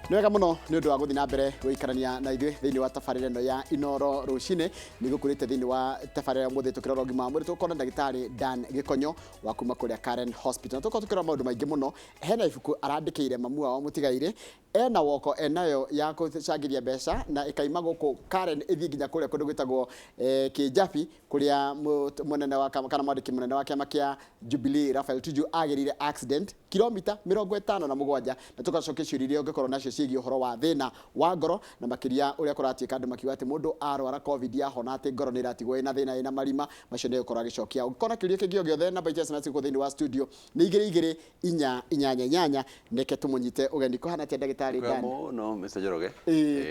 Nĩ wega mũno nĩ ũndũ wa gũthiĩ na mbere gũikarania na ithuĩ thĩinĩ wa tabarĩra ĩno ya Inoro rũcinĩ. Nĩ gũkũrĩte thĩinĩ wa tabarĩra ũmũthĩ tũkĩrora ũgima wa mwĩrĩ, tũgũkorwo na ndagĩtarĩ Dan Gĩkonyo wa kuma kũrĩa Karen Hospital. Na tũgũkorwo tũkĩrora maũndũ maingĩ mũno. Hena ibuku arandĩkĩire mamu wao mũtigairĩ, ena woko enayo ya gũcangithia mbeca na ĩkaima gũkũ Karen ĩthiĩ nginya kũrĩa kũndũ gwĩtagwo Kĩnjabi, kũrĩa mũnene wa kana mwandĩki mũnene wa kĩama kĩa Jubilee Raphael Tuju agĩrĩire accident kilomita 57, na tũgacokia ciũria iria ũngĩkorwo nacio ciĩgiĩ ũhoro wa thĩna wa ngoro, na makĩria ũrĩa kũratuĩka andũ makiuga atĩ mũndũ arwara COVID yahona atĩ ngoro nĩ ĩratigwo ĩna thĩna, ĩna marima macio. Nĩ egũkorwo agĩcokia. Ũngĩkorwo na kĩũria kĩngĩ o gĩothe, namba itũ ya SMS gũkũ thĩinĩ wa studio nĩ 22488. Neke tũmũnyite ũgeni. Kũhana atĩa, ndagĩtarĩ Kwega Dan? mũno, Mr. Njoroge.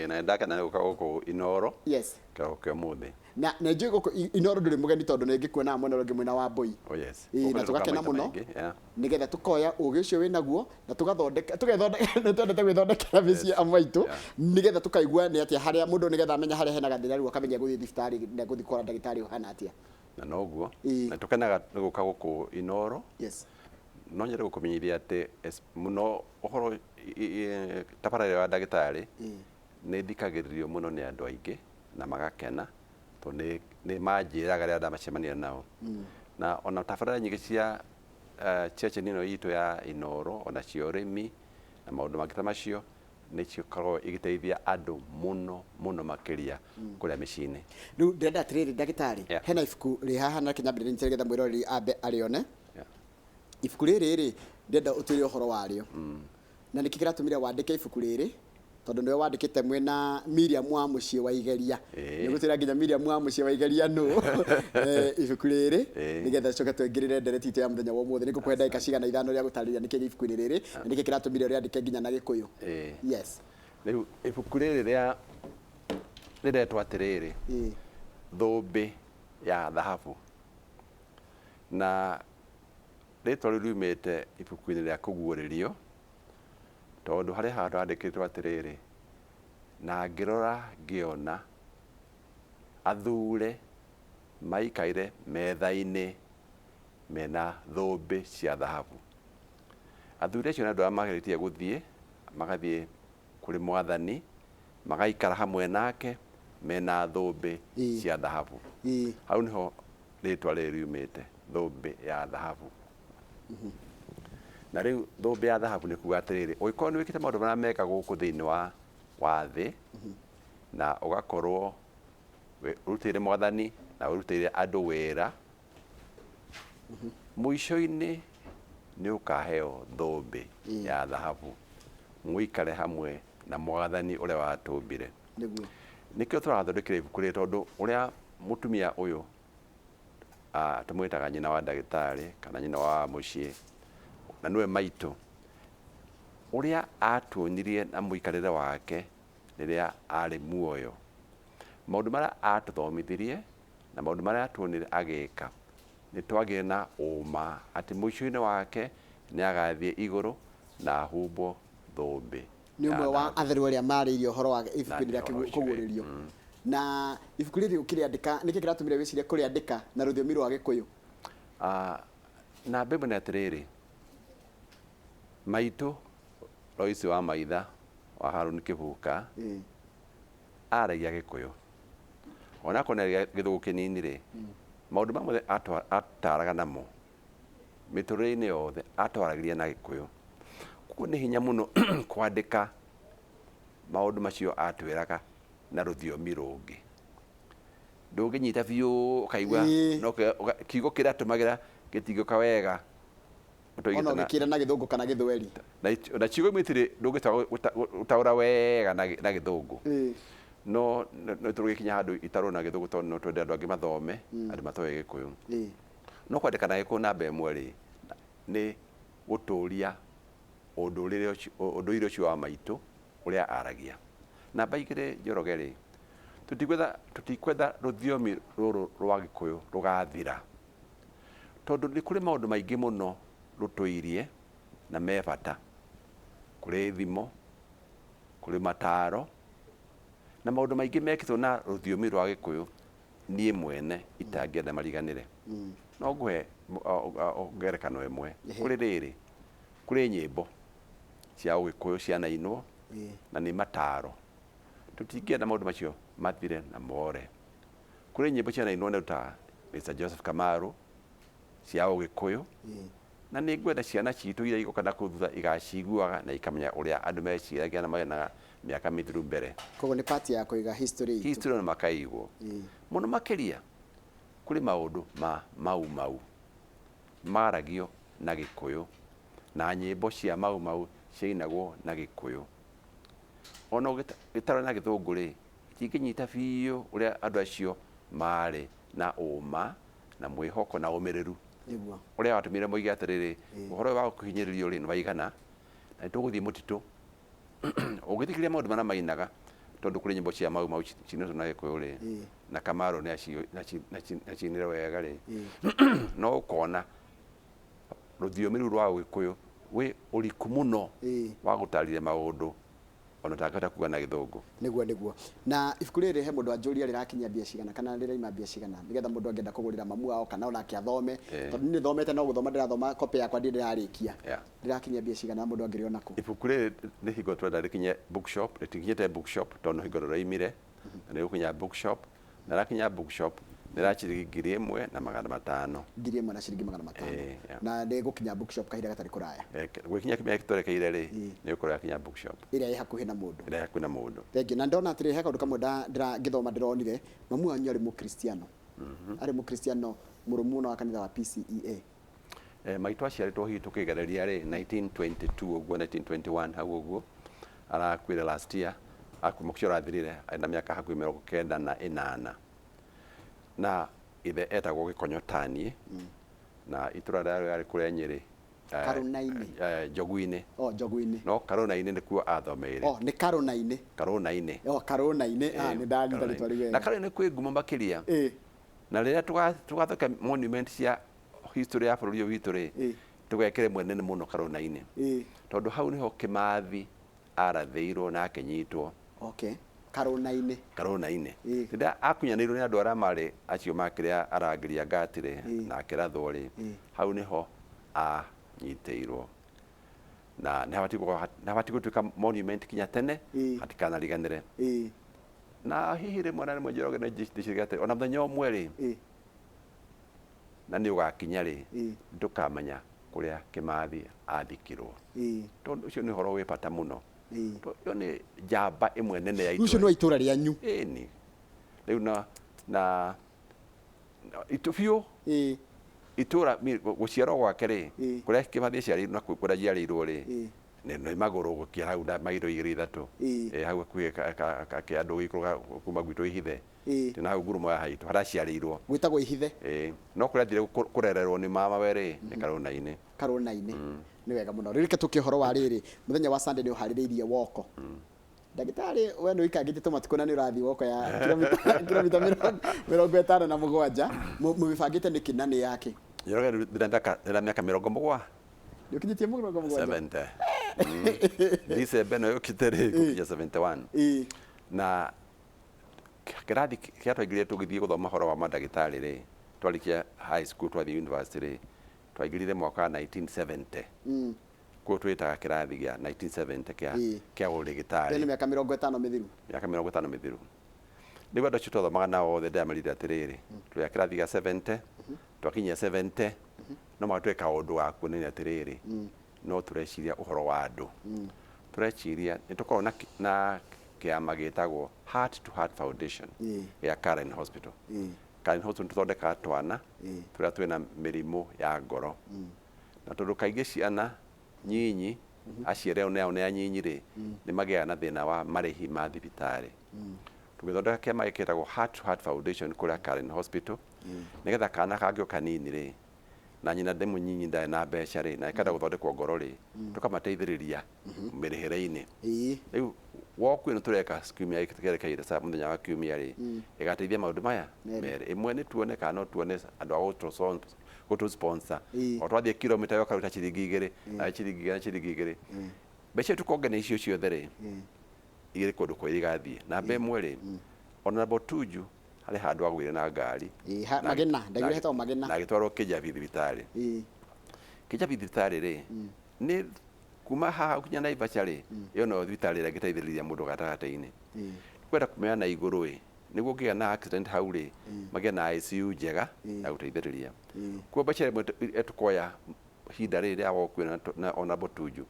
Na ndakena nĩ gũka gũkũ Inoro kĩroko kĩa ũmũthĩ. Na njũĩ gũkũ Inoro ndũrĩ mũgeni, tondũ nĩ ngĩkuonaga mwena ũrĩa ũngĩ, mwena wa Mbũi. Oh yes. Ĩĩ, Gũkũ na nĩ tũkaga tũgakena maita mũno maingĩ, yeah. Nĩgetha tũkoya ũgĩ ũcio wĩ naguo na tũgathondeka, tũgethondeka, nĩ twendete gwĩthondekera mĩciĩ amwe aitũ, nĩgetha tũkaigua nĩ atĩa harĩa mũndũ, nĩgetha amenya harĩa hena gathĩna, rĩu akamenya gũthiĩ thibitarĩ na gũthiĩ kũona ndagĩtarĩ ũhana atĩa. Na noguo. Na tũkenaga nĩ gũka gũkũ Inoro. No nyende gũkũmenyithia atĩ mũno ũhoro tabarĩra ya ndagĩtarĩ nĩ thikagĩrĩrio mũno nĩ andũ aingĩ na magakena, tondũ nĩ manjĩraga rĩrĩa ndamacemania nao. Na ona tabarĩra nyingĩ cia ceceni ĩno itũ ya Inoro, ona cia ũrĩmi na maũndũ mangĩ ta macio, nĩ cikoragwo igĩteithia andũ mũno mũno makĩria kũrĩa mĩciĩ-inĩ. Rĩu ndĩrenda atĩrĩrĩ, ndagĩtarĩ, hena ibuku rĩ haha na kĩnyambĩrĩria nyite nĩgetha mwĩroreri ambe arĩone. Ibuku rĩrĩ rĩ, ndĩrenda ũtwĩre ũhoro warĩo na nĩkĩ kĩratũmire wandĩke ibuku rĩrĩ, tondũ nĩwe wandĩkĩte mwĩna Miriam wa mũciĩ wa Igeria. Nĩ gũtwĩra nginya Miriam wa mũciĩ wa Igeria nũ. Ibuku rĩrĩ, nĩgetha coke twĩngĩrĩre ndereti itũ ya mũthenya wa ũmũthĩ. Nĩ ngũkũhe ndagĩka cigana 5 rĩa gũtarĩria nĩkĩ gĩ ibuku-inĩ rĩrĩ na nĩkĩ kĩratũmire ũrĩandĩke nginya na Gĩkũyũ. Yes. Rĩu ibuku rĩrĩ rĩa rĩretwo atĩrĩrĩ, Thũmbĩ ya Thahabu, na rĩtwa rĩu riumĩte ibuku-inĩ rĩa Kũguũrĩrio, tondũ harĩ handũ handĩkĩtwo atĩrĩrĩ, "Na ngĩrora ngĩona athure maikaire metha-inĩ mena thũmbĩ cia thahabu." Athuri acio nĩ andũ arĩa magĩrĩtie gũthiĩ, magathiĩ kũrĩ Mwathani, magaikara hamwe nake mena thũmbĩ cia thahabu. Hau nĩho rĩtwa rĩrĩ riumĩte, Thũmbĩ ya Thahabu. Na rĩu thũmbĩ ya thahabu nĩ kuga atĩrĩrĩ, ũngĩkorwo nĩ wĩkĩte maũndũ marĩa mega gũkũ thĩinĩ wa thĩ, na ũgakorwo ũrutĩire Mwathani na ũrutĩire andũ wĩra, mũico-inĩ nĩ ũkaheo thũmbĩ ya thahabu, mũikare hamwe na Mwathani ũrĩa watũmbire. Nĩkĩo tũrathondekire ibuku rĩrĩ, tondũ ũrĩa mũtumia ũyũ tũmwĩtaga nyina wa ndagĩtarĩ kana nyina wa mũciĩ, na nĩwe maitũ, ũrĩa atuonirie na mũikarĩre wake rĩrĩa arĩ muoyo, maũndũ marĩa atũthomithirie na maũndũ marĩa atuonire agĩka, nĩ twagĩire na ũma atĩ mũico-inĩ wake nĩ agathiĩ igũrũ na ahumbwo thũmbĩ Nĩ ya ũmwe wa thahabu. Atheru arĩa maarĩirie ũhoro wa Na ibuku-inĩ rĩa ũhoro ũcio. Kũguũrĩrio. Na ibuku rĩrĩ ũkĩrĩandĩka, nĩkĩ kĩratũmire wĩcirie kũrĩandĩka na rũthiomi rwa Gĩkũyũ? Namba ĩmwe nĩ atĩrĩrĩ, maitũ Loisi wa Maitha wa Haruni Kĩbuka aragia Gĩkũyũ. Onakorwo nĩ aragia Gĩthũngũ kĩnini rĩ, maũndũ mamwe ataraga namo mĩtũrĩre-inĩ yothe atwaragĩria na Gĩkũyũ. Koguo nĩ hinya mũno kwandĩka maũndũ macio atwĩraga na rũthiomi rũngĩ. Ndũngĩnyita biũ, ũkaigua no kiugo kĩrĩa atũmagĩra gĩtingĩũka wega. Ona ũgĩkĩra na Gĩthũngũ kana Gĩthweri. Na ciugo imwe itirĩ ndũngĩhota gũtaũra wega na Gĩthũngũ. No nĩ tũgĩkinya handũ itarwo na Gĩthũngũ, tondũ no twende andũ angĩ mathome, andũ matoĩ Gĩkũyũ. No kwandĩka na Gĩkũyũ namba ĩmwe rĩ, nĩ gũtũria ũndũrĩre ũcio, ũndũire ũcio wa maitũ ũrĩa aragia. Namba igĩrĩ, Njoroge rĩ, tũtikwenda rũthiomi rũrũ rwa Gĩkũyũ rũgathira, tondũ nĩ kũrĩ maũndũ maingĩ mũno rũtũirie na me bata. Kũrĩ thimo, kũrĩ mataro, na maũndũ maingĩ mekĩtwo na rũthiomi rwa Gĩkũyũ niĩ mwene itangĩenda mariganĩre. No ngũhe ngerekano ĩmwe. Kũrĩ rĩrĩ, kũrĩ nyĩmbo cia Ũgĩkũyũ cianainwo. Na nĩ mataro tũtingĩenda maũndũ macio mathire na more. Kũrĩ nyĩmbo cianainwo nĩ ta Mr. Joseph Kamaru cia Ũgĩkũyũ, na nĩ ngwenda ciana citũ iria igũka na kũu thutha igaciguaga na ikamenya ũrĩa andũ meciragia na magenaga mĩaka mĩthiru mbere. Koguo nĩ part ya kũiga history itũ. History na makaigwo mũno makĩria. Kũrĩ maũndũ ma Mau Mau maragio na Gĩkũyũ na nyĩmbo cia Mau Mau ciainagwo na Gĩkũyũ. Ona ũgĩtara na Gĩthũngũ rĩ, itingĩnyita biũ ũrĩa andũ acio marĩ na ũma na mwĩhoko na ũmĩrĩru ũrĩa watũmire moige atĩrĩrĩ, ũhoro ũyũ wa kũhinyĩrĩrio rĩ nĩ waigana na nĩ tũgũthiĩ mũtitũ. Ũngĩthikĩrĩria maũndũ marĩa mainaga, tondũ kũrĩ nyĩmbo cia Mau Mau cinĩtwo na Gĩkũyũ rĩ, na Kamaru nĩ acinire wega rĩ, no ũkona rũthiomi rũu rwa Ũgĩkũyũ wĩ ũriku mũno wa gũtarĩria maũndũ ona ũtangĩhota kuga na Gĩthũngũ. Nĩguo nĩguo. Na ibuku rĩrĩ he mũndũ anjũria rĩrakinyia mbia cigana kana rĩraima mbia cigana nĩgetha mũndũ angĩenda kũgũrĩra mamu wao kana onake athome, tondũ niĩ thomete no gũthoma ndĩrathoma copy yakwa ndirĩ ndĩrarĩkia. Rĩrakinyia mbia cigana mũndũ angĩrĩona kũ? Ibuku rĩrĩ nĩ hingo twenda rĩkinye bookshop, rĩtikinyĩte bookshop tondũ hingo rĩraimire, na nĩ rĩgũkinya bookshop, na rĩrakinya bookshop nĩ ra ciringi 1500. 1000 na ciringi 500. Na nĩ gũkinya bookshop kahinda gatarĩ kũraya. Gũgĩkinya kiumia gĩkĩ twerekeire rĩ, nĩ gũkorwo yakinya bookshop ĩrĩa ĩ hakuhĩ na mũndũ. Ĩrĩa ĩ hakuhĩ na mũndũ. Thengiũ. Na ndona atĩrĩrĩ, he kaũndũ kamwe ngĩthoma ndĩronire, mamu wanyu arĩ mũkristiano. Arĩ mũkristiano mũrũmu mũno wa kanitha wa PCEA. Maitũ aciarĩtwo hihi tũkĩgereria rĩ 1922 ũguo, 1921 hau ũguo, arakuire last year, mwaka ũcio ũrathirire, arĩ na mĩaka hakuhĩ 98. Na ithe etagwo Gĩkonyo Taniĩ, na itũra rĩarĩ rĩarĩ kũrĩa Nyĩrĩ, Karũna-inĩ. Njogu-inĩ. Oh, Njogu-inĩ. No Karũna-inĩ nĩkuo athomeire. Oh, nĩ Karũna-inĩ. Karũna-inĩ. Oh, Karũna-inĩ. Ah, nĩ ndanyita rĩtwa rĩu wega. Na Karũna-inĩ kwĩ ngumo makĩria. Na rĩrĩa tũgathondeka monument cia history ya bũrũri ũyũ witũ rĩ, tũgekĩre mwene nene mũno Karũna-inĩ. Tondũ hau nĩho Kĩmathi arathĩirwo na akĩnyitwo. Okay. Karũna-inĩ. Karũna-inĩ. Rĩrĩa akunyanĩirwo nĩ andũ arĩa marĩ acio makĩrĩa arangĩri a ngati rĩ, na akĩrathwo rĩ, hau nĩho anyitĩirwo. Na nĩ habatiĩ gũtuĩka monument kinya tene, hatikanariganĩre. Na hihi rĩmwe na rĩmwe Njoroge nĩ ndĩciragia atĩrĩ, ona mũthenya ũmwe rĩ, na nĩ ũgakinya rĩ, ndũkamenya kũrĩa Kĩmathi athikirwo. Tondũ ũcio nĩ ũhoro wĩ bata mũno. Ĩyo nĩ njamba ĩmwe nene ya itũra. Ũcio nĩ wa itũra rĩanyu. Ĩni. Rĩu na itu biũ. Itũra gũciarwo gwake rĩ, kũrĩa Kĩmathi aciarĩirwo na kũrĩa njiarĩirwo rĩ, nĩ magũrũ gũkia hau na mairo igĩrĩ ithatũ. Hau hakuhĩ kĩa andũ gũikũrũka kuma gwitũ Ihithe. Na hau ngurumo ya haitũ harĩa aciarĩirwo. Gwĩtagwo Ihithe. No kũrĩa athire kũrererwo nĩ mama we rĩ, nĩ Karũna-inĩ. Karũna-inĩ. Nĩ wega mũno. Rĩu reke tũke ũhoro wa rĩrĩ, mũthenya wa Sunday nĩ ũharĩrĩirie woko. Ndagĩtarĩ we nĩ ũikangĩte tũmatukũ na nĩ ũrathiĩ woko ya kilomita 57. Mũmĩbangĩte nĩkĩ na nĩ yake? Njoroge ndĩna mĩaka 70. Nĩ ũkinyĩtie 70? 70. December ĩno yũkĩte rĩ, gũkinya 71. Na kĩrathi kĩrĩa twaingĩrire tũgĩthiĩ gũthoma ũhoro wa mandagĩtarĩ rĩ, twarĩkia high school twathiĩ university rĩ, twaingĩrire mwaka wa 1970. Kuo twĩtaga kĩrathi gĩa 1970 kĩa ũrĩgĩtarĩ. Nĩ mĩaka 50 mĩthiru. Mĩaka 50 mĩthiru. Rĩu andũ acio twathomaga nao othe ndĩramerire atĩrĩrĩ, tũrĩ a kĩrathi gĩa 70, twakinyia 70, no mũhaka twĩke kaũndũ ga kuonania atĩrĩrĩ, no tũreciria ũhoro wa andũ. Tũreciria nĩ tũkoragwo na kĩama gĩtagwo Heart to Heart Foundation gĩa Karen Hospital. Karen Hospital tũthondekaga twana tũrĩa twĩna mĩrimũ ya ngoro. Na tondũ kaingĩ ciana nyinyi aciari ao nĩ anyinyi rĩ, nĩ magĩaga na thĩna wa marĩhi ma thibitarĩ. Tũgĩthondeka kĩama gĩkĩ gĩtagwo Heart to Heart Foundation kũrĩa Karen Hospital, nĩgetha kana kangĩũka kanini rĩ, na nyina ndĩ mũnyinyi ndarĩ na mbeca rĩ, na ĩkenda gũthondekwo ngoro rĩ, tũkamateithĩrĩria mĩrĩhĩre-inĩ. Rĩu woku ĩno tũreka kiumia gĩkĩ kĩerekeire sa mũthenya wa kiumia rĩ, ĩgateithia maũndũ maya merĩ. Ĩmwe nĩ tuone kana no tuone andũ a gũtũ sponsor. O twathiĩ kilomita ĩyo ũkaruta ciringi 2, na ciringi 2, na ciringi 2. Mbeca tũkongania icio ciothe rĩ, igĩrĩ kũndũ kwa igathiĩ. Namba ĩmwe rĩ, Honorable Tuju harĩ handũ agũire na ngari. Magena, ndaiguire hetagwo Magena. Na agĩtwarwo Kijabi thibitarĩ. Kijabi thibitarĩ rĩ, nĩ Kuma haha kinya Naivasha rĩ, ĩyo no thibitarĩ ĩrĩa ĩngĩteithĩrĩria mũndũ gatagatĩ-inĩ. Kwenda kũmenya na igũrũ ĩ, nĩguo ũngĩgĩa na accident hau rĩ, magĩe na ICU njega ya gũteithĩrĩria. Kuo mbeca imwe tũkoya ihinda rĩrĩ rĩa woku na Honorable Tuju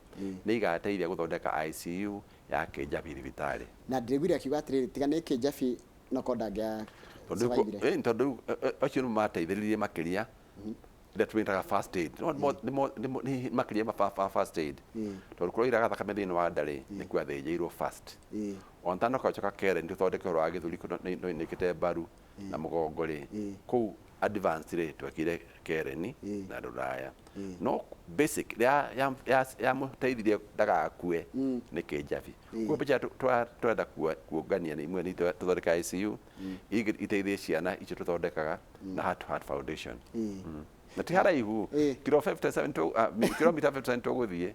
nĩ igateithia gũthondeka ICU ya Kĩnjabi thibitarĩ. Na ndĩraiguire akiuga atĩrĩrĩ, tiga nĩ Kĩnjabi no korwo ndangĩa Tondũ tondũ acio nĩmo mateithĩrĩirie makĩria ĩrĩa twĩtaga first aid. No nĩ makĩria ma first aid, tondũ kũroiraga thakame thĩinĩ wa nda rĩ, nĩ kwathĩnjĩirwo first. Ona tanoka coka kere nĩ tũthondeke ũhoro wa gĩthũri nĩkĩte mbaru na mũgongo rĩ, kũu advance rĩ twekire Kereni na rũraya, no basic ya mũteithirie ndagakue nĩ Kĩnjabi. Koguo mbeca tũrenda kuongania nĩ imwe nĩ tũthondeka ICU, ingĩ iteithie ciana icio tũthondekaga na Heart to Heart Foundation. Na ti haraihu, kilo 57 kilomita 57 tũgũthiĩ.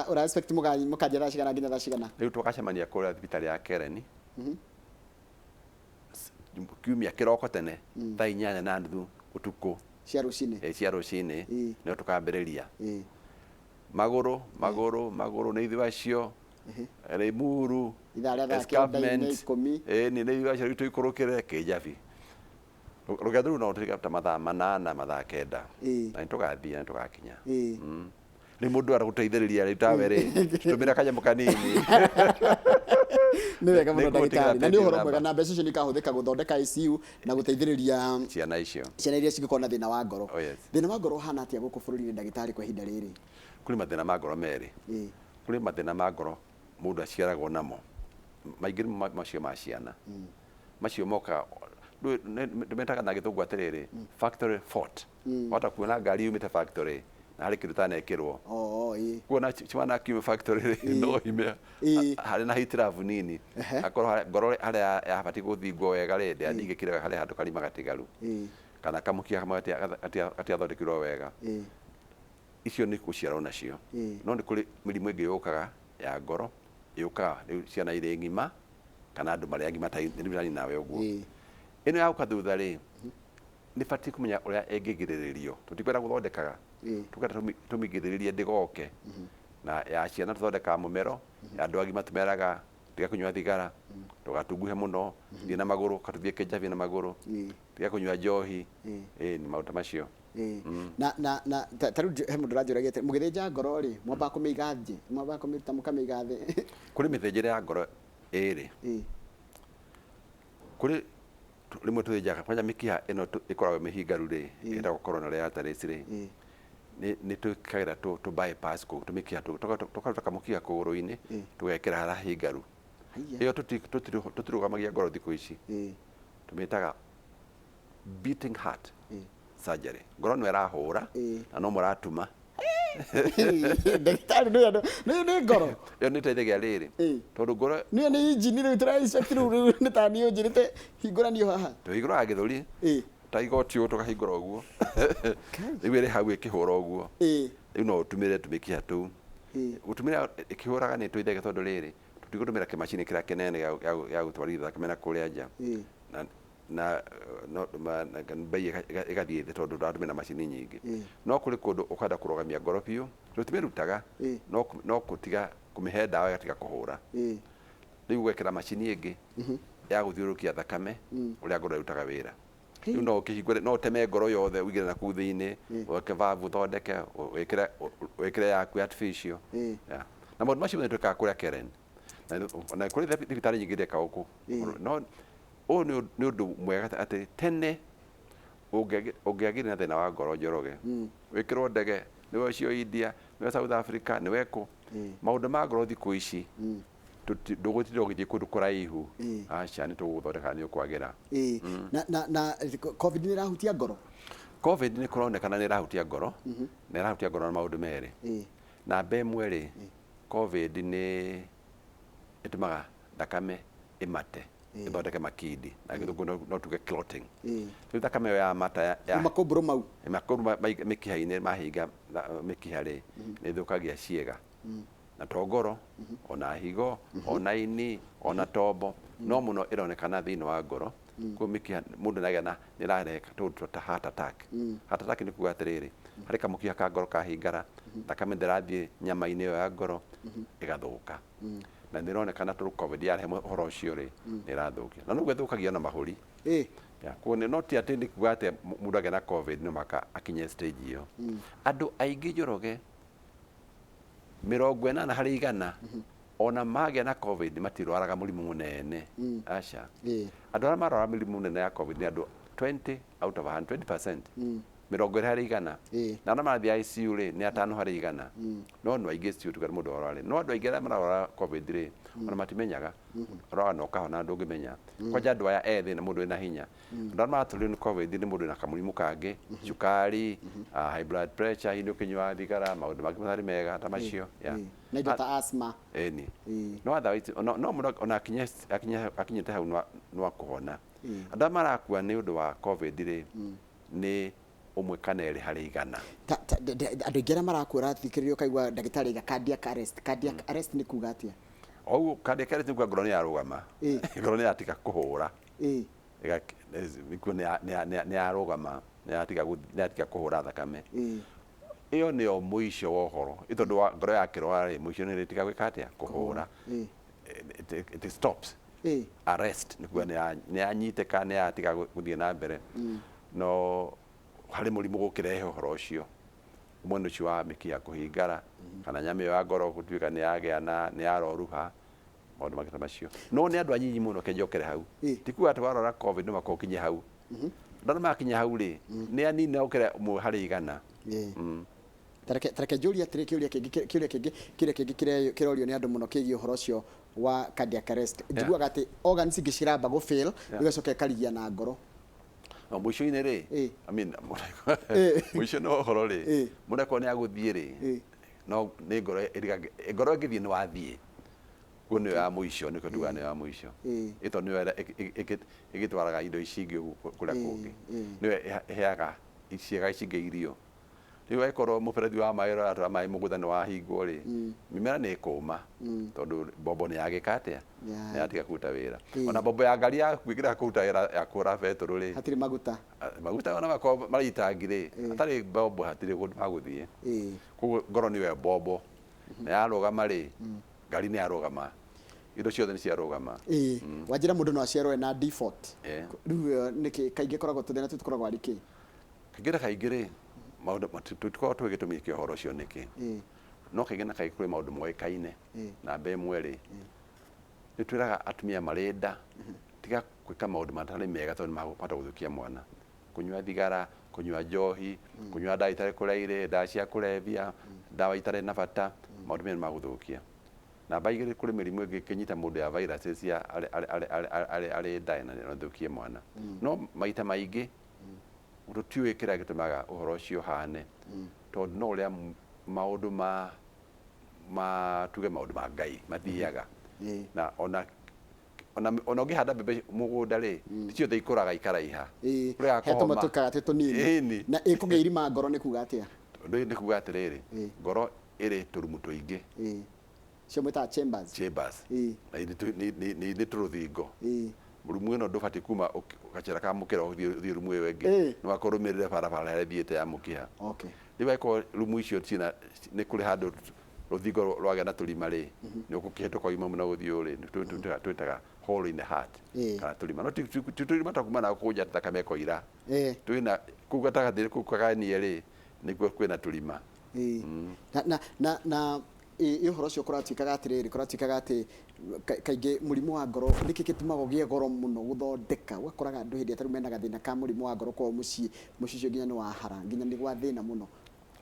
Ura expect mũkanjia thaa cigana nginya thaa cigana? Rĩu tũgacemania kũrĩa thibitarĩ ya Kereni kiumia kĩroko tene, thaa 8:30 ũtukũ. Cia rũcinĩ. Cia rũcinĩ nĩo tũkambĩrĩria. Magũrũ magũrũ magũrũ nĩ ithuĩ acio Limuru. Ithaa rĩa thaa 9 na 10. Ĩni, nĩ ithuĩ acio rĩu tũikũrũkĩre Kĩnjabi. Rũgendo rũu no rũtuĩke ta mathaa 8, mathaa 9, na nĩ tũgathiĩ na nĩ tũgakinya. Rĩu mũndũ aragũteithĩrĩria rĩu tawe rĩ, tũmĩra kanyamũ kanini. Nĩ wega mũno, ndagĩtarĩ, na nĩ ũhoro mwega, na mbeca icio nĩ ikahũthĩka gũthondeka ICU na gũteithĩrĩria ciana icio, ciana iria cingĩkorwo na thĩna wa ngoro. Thĩna wa ngoro ũhana atĩa gũkũ bũrũri-inĩ, ndagĩtarĩ, kwa ihinda rĩrĩ? Kũrĩ mathĩna ma ngoro merĩ. Kũrĩ mathĩna ma ngoro mũndũ aciaragwo namo, maingĩ nĩ macio ma ciana, macio mokaga metaga na gĩthũngũ atĩrĩrĩ factory fault. Wahota kuona ngari yumĩte factory na harĩ kĩndũ itanekĩrwo. Kuona ciwana kiume factory rĩ, no ime harĩ na hitilafu nini, akorwo ngoro harĩa yabatiĩ gũthingwo wega rĩ, ndĩathingĩkire wega, harĩ handũ karima gatigaru kana kamũkiha kamwe gatiathondekirwo wega. Icio nĩ gũciarwo nacio. No nĩ kũrĩ mĩrimũ ĩngĩ yũkaga ya ngoro, yũkaga rĩu ciana irĩ ng'ima kana andũ marĩ agima ta nawe ũguo. Ĩno ya gũka thutha rĩ, nĩ batiĩ kũmenya ũrĩa ĩngĩgirĩrĩrio. Tũtikwenda gũthondekaga, tũkwenda tũmĩgirĩrĩrie ndĩgoke. Na ya ciana tũthondekaga mũmero, ya andũ agima tũmeraga tiga kũnyua thigara, ndũgatunguhe mũno, thiĩ na magũrũ, katũthiĩ Kĩnjabi na magũrũ, tiga kũnyua njohi. Ĩĩ, nĩ maũndũ macio. Na ta rĩu he mũndũ ũranjũragia atĩ mũgĩthĩnja ngoro rĩ, mwambaga kũmĩiga thĩ, mwambaga kũmĩruta mũkamĩiga thĩ? Kũrĩ mĩthĩnjĩre ya ngoro ĩrĩ. Kũrĩ rĩmwe tũthĩnjaga kwanja mĩkiha ĩno ĩkoragwo mĩhingaru rĩ, ĩtagwo coronary arteries rĩ, nĩ twĩkagĩra tũ bypass kũu tũmĩkiha, tũkaruta kamũkiha kũgũrũ-inĩ, tũgekĩra harĩa hingaru. Ĩyo tũtirũgamagia ngoro thikũ ici, tũmĩtaga beating heart surgery. Ngoro nĩ ĩrahũra na no mũratuma. Ndagĩtarĩ, nĩ ngoro. Ĩyo nĩ ĩteithagia rĩrĩ, tondũ ngoro nĩyo nĩ injini rĩu tũra expect rĩu nĩ ta niĩ ũnjĩrĩte hingũranio haha. Tũhingũraga gĩthũri ta igoti ũũ, tũkahingũra ũguo, rĩu ĩrĩ hau ĩkĩhũra ũguo. Rĩu no ũtumĩre tũmĩkiha tũu gũtumĩra ĩkĩhũraga nĩ ĩtũithagia, tondũ rĩrĩ tũtigũtũmĩra kĩmacini kĩrĩa kĩnene gĩa gũtwarithia thakame na kũrĩa nja, na no mbei ĩgathiĩ thĩ tondũ ndũratũmĩra macini nyingĩ. No kũrĩ kũndũ ũkwenda kũrũgamia ngoro biũ, tũtimĩrutaga, no kũtiga kũmĩhe ndawa ĩgatiga kũhũra. Rĩu ũgekĩra macini ĩngĩ ya gũthiũrũrũkia thakame ũrĩa ngoro ĩrutaga wĩra. Rĩu no ũkĩhingũre, no ũteme ngoro yothe ũigĩre na kũu thĩinĩ, weke valve, ũthondeke, wĩkĩre yaku artificial. Na maũndũ macio mothe twĩkaga kũrĩa Karen, na kũrĩ thibitarĩ nyingĩ ireka gũkũ. No ũyũ nĩ ũndũ mwega atĩ tene ũngĩagĩire na thĩna wa ngoro, Njoroge, wĩkĩrwo ndege nĩwe ũcio India, nĩwe South Africa, nĩwe kũ. Maũndũ ma ngoro thikũ ici ndũgũtinda ũgĩthiĩ kũndũ kũraihu. Aca, nĩ tũgũgũthondeka, nĩ ũkwagĩra. Na COVID nĩ ĩrahutia ngoro? COVID nĩ kũronekana nĩ ĩrahutia ngoro, na ĩrahutia ngoro na maũndũ merĩ. Namba ĩmwe rĩ, COVID nĩ ĩtũmaga thakame ĩmate, ĩthondeke makindi, na gĩthũngũ no tuge clotting. Rĩu thakame ĩyo ya mata ya Makũmbũrũ mau. Makũmbũrũ mĩkiha-inĩ mahinga mĩkiha rĩ, nĩ ĩthũkagia ciĩga na to ngoro, ona higo, ona ini, ona tombo, no mũno ĩronekana thĩinĩ wa ngoro. Koguo mĩkiha mũndũ nĩagĩa na nĩ ĩrarehe tũndũ ta heart attack. Heart attack nĩ kuga atĩrĩrĩ, harĩ kamũkiha ka ngoro kahingara. Thakame ndĩrathiĩ nyama-inĩ ĩyo ya ngoro, ĩgathũka. Na nĩ ĩronekana tondũ COVID yarehe ũhoro ũcio rĩ, nĩ ĩrathũkia. Na noguo ĩthũkagia na mahũri. Ya, koguo no ti atĩ nĩ kuga atĩ mũndũ agĩa na COVID no mũhaka akinye stage ĩyo. Andũ aingĩ, Njoroge, 80% ona magĩa na COVID matirwaraga mũrimũ mũnene, aca. Andũ arĩa marwara mĩrimũ mĩnene ya COVID nĩ andũ 20 out of 100, 20%, 20%. Na arĩa marathiĩ ICU rĩ, nĩ 5%. No nĩ aingĩ ICU tuga mũndũ arware, no andũ aingĩ arĩa mararwara COVID rĩ, ona matimenyaga. Ũrwara na ũkahona, ndũngĩmenya, kwanja andũ aya ethĩ na mũndũ wĩna hinya. Andũ arĩa maratũrio nĩ COVID nĩ mũndũ wĩna kamũrimũ kangĩ, cukari, high blood pressure, hihi nĩ ũkĩnyuaga thigara, maũndũ mangĩ matarĩ mega ta macio. Yeah. Na indo ta asthma. Ĩni. No otherwise no mũndũ ona akinyĩte hau no akũhona. Andũ arĩa marakua nĩ ũndũ wa COVID rĩ, nĩ 1 kana 2%. Andũ aingĩ arĩa marakua, ũrathikĩrĩria ũkaigua ndagĩtarĩ aiga cardiac arrest. Cardiac arrest nĩ kuga atĩa? O ũguo cardiac arrest nĩ kuga ngoro nĩ yarũgama. Ngoro nĩ yatiga kũhũra. Nĩkuo nĩ yarũgama, nĩ yatiga kũhũra thakame. Ĩyo nĩyo mũico wa ũhoro. Ĩ tondũ wa ngoro yakĩrwara rĩ, mũico nĩ ĩrĩtiga gwĩka atĩa? Kũhũra. It stops. Arrest nĩ kuga nĩ yanyitĩka, nĩ yatiga gũthiĩ na mbere. No harĩ mũrimũ gũkĩrehe ũhoro ũcio, ũmwe nĩ ũcio wa mĩkiha kũhingara, kana nyama ĩyo ya ngoro gũtuĩka nĩ yagĩa na nĩ yaroruha, maũndũ mangĩ ta macio. No nĩ andũ anyinyi mũno. Kenjokere hau. Ti kuga atĩ warwara COVID no mũhaka ũkinye hau. Andũ arĩa makinya hau rĩ, nĩ anini gũkĩra 1%. Tareke njũrie atĩrĩ, kĩũria kĩngĩ kĩrorio nĩ andũ mũno kĩgiĩ ũhoro ũcio wa cardiac arrest. Njiguaga atĩ organs ingĩ ciramba gũ fail, igacoka ĩkarigia na ngoro. No mũico-inĩ rĩ, I mean, mũico-inĩ wa ũhoro rĩ, mũndũ akorwo nĩ agũthiĩ rĩ, no nĩ ngoro ngoro ĩngĩthiĩ nĩ wathiĩ. Kuo nĩyo ya mũico, nĩkĩo tugaga nĩyo ya mũico. Ĩto nĩyo ĩrĩa ĩgĩtwaraga indo ici ingĩ ũguo kũrĩa kũngĩ. Nĩyo ĩheaga ciĩga ici ingĩ irio. Rĩu angĩkorwo mũberethi wa maĩ ũrĩa ũratwara maĩ mũgũnda nĩ wahingwo rĩ, mĩmera nĩ ĩkũma, tondũ mbombo nĩ yagĩka atĩa? Nĩ yatiga kũruta wĩra. Ona mbombo ya ngari yaku ĩngĩrega kũruta wĩra ya kũhũra betũrũ rĩ, hatirĩ maguta. Maguta ona makorwo marĩ itangi rĩ, hatarĩ mbombo hatirĩ kũndũ hagũthiĩ. Koguo ngoro nĩyo mbombo, na yarũgama rĩ, ngari nĩ yarũgama, indo ciothe nĩ ciarũgama. Wanjĩra mũndũ no aciarwo ena default. Rĩu nĩkĩ kaingĩ koragwo tũthĩna tũu tũkoragwo arĩ kĩ? Kaingĩ na kaingĩ rĩ, maũndũ tũtikoragwo tũĩ gĩtũmi kĩa ũhoro ũcio nĩkĩ. No kaingĩ na kaingĩ kũrĩ maũndũ moĩkaine. Namba ĩmwe rĩ, nĩ twĩraga atumia marĩ nda, tiga gwĩka maũndũ matarĩ mega, tondũ nĩ makũhota gũthũkia mwana. Kũnyua thigara, kũnyua njohi, kũnyua ndawa itarĩ kũrĩa irĩ, ndawa cia kũrebia, ndawa itarĩ na bata, maũndũ maya nĩ magũthũkia. Namba igĩrĩ, kũrĩ mĩrimũ ĩngĩ ĩkĩnyita mũndũ ya viruses cia arĩ nda na no ĩthũkie mwana. No maita maingĩ tũtiũĩ kĩrĩa gĩtũmaga ũhoro ũcio ũhane, tondũ no ũrĩa maũndũ ma tuge maũndũ ma Ngai mathiaga. Na ona ũngĩhanda mbembe mũgũnda rĩ, ti ciothe ikũraga ikaraiha. Kũrĩ He tũmwe gakũhoma. tũikaga twĩ tũnini. Na ĩkũgĩa irima ngoro nĩ kuga atĩa? Ũndũ ũyũ nĩ kuga atĩrĩrĩ, ngoro ĩrĩ tũrumu tũingĩ. Cio mwĩtaga chambers. Chambers. Na nĩ tũrũthingo. Rumu ĩno ndũbatiĩ kuma gacĩra ka mũkĩra ũthiĩ rumu ĩyo ĩngĩ. Nĩ wakũrũmĩrĩre barabara ĩrĩa ĩthiĩte ya mũkiha. Rĩu angĩkorwo rumu icio ciĩna nĩ kũrĩ handũ rũthingo rwagĩa na tũrima rĩ, nĩ ũgũkĩhĩtũka ũgima mũno gũthiĩ rĩ, twĩtaga hole in the heart, kana tũrima. No ti tũrima twa kuma na kũnja thakame ĩkoira. Twĩna kũu gatagatĩ kũu kaganie rĩ, nĩkuo kwĩna tũrima. Na ĩ ũhoro ũcio kũratuĩkaga atĩrĩrĩ, kũratuĩkaga atĩ kaingĩ mũrimũ wa ngoro nĩkĩ gĩtũmaga ũgĩe goro mũno gũthondeka? Ũgakoraga andũ hĩndĩ ĩrĩa tarĩu mena gathĩna ka mũrimũ wa ngoro kwao mũciĩ, mũciĩ ũcio nginya nĩ wahara, nginya nĩ gwa thĩna mũno.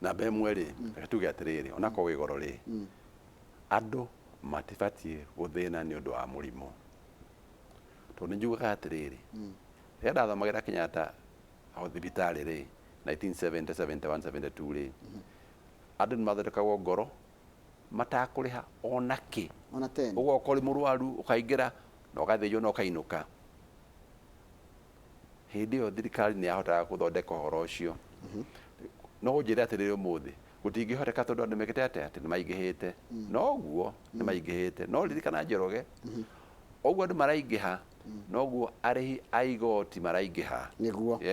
Namba ĩmwe rĩ, reke tuge atĩrĩrĩ, onakorwo wĩ goro rĩ, andũ matibatiĩ gũthĩna nĩ ũndũ wa mũrimũ, tondũ nĩ njugaga atĩrĩrĩ, rĩrĩa ndathomagĩra Kenyatta thibitarĩ rĩ, 1970, 71, 72 rĩ, andũ nĩ mathondekagwo ngoro matakũrĩha ona kĩ. Ona ten. Ũgoka ũrĩ mũrwaru, ũkaingĩra na ũgathĩnjwo na ũkainũka. Hĩndĩ ĩyo thirikari nĩ yahotaga gũthondeka ũhoro ũcio. No ũnjĩre atĩrĩrĩ, ũmũthĩ gũtingĩhoteka tondũ andũ mekĩte atĩa? Atĩ nĩ maingĩhĩte. Noguo nĩ maingĩhĩte, no ririkana, Njoroge, ũguo andũ maraingĩha, noguo arĩhi a igoti maraingĩha. Nĩguo.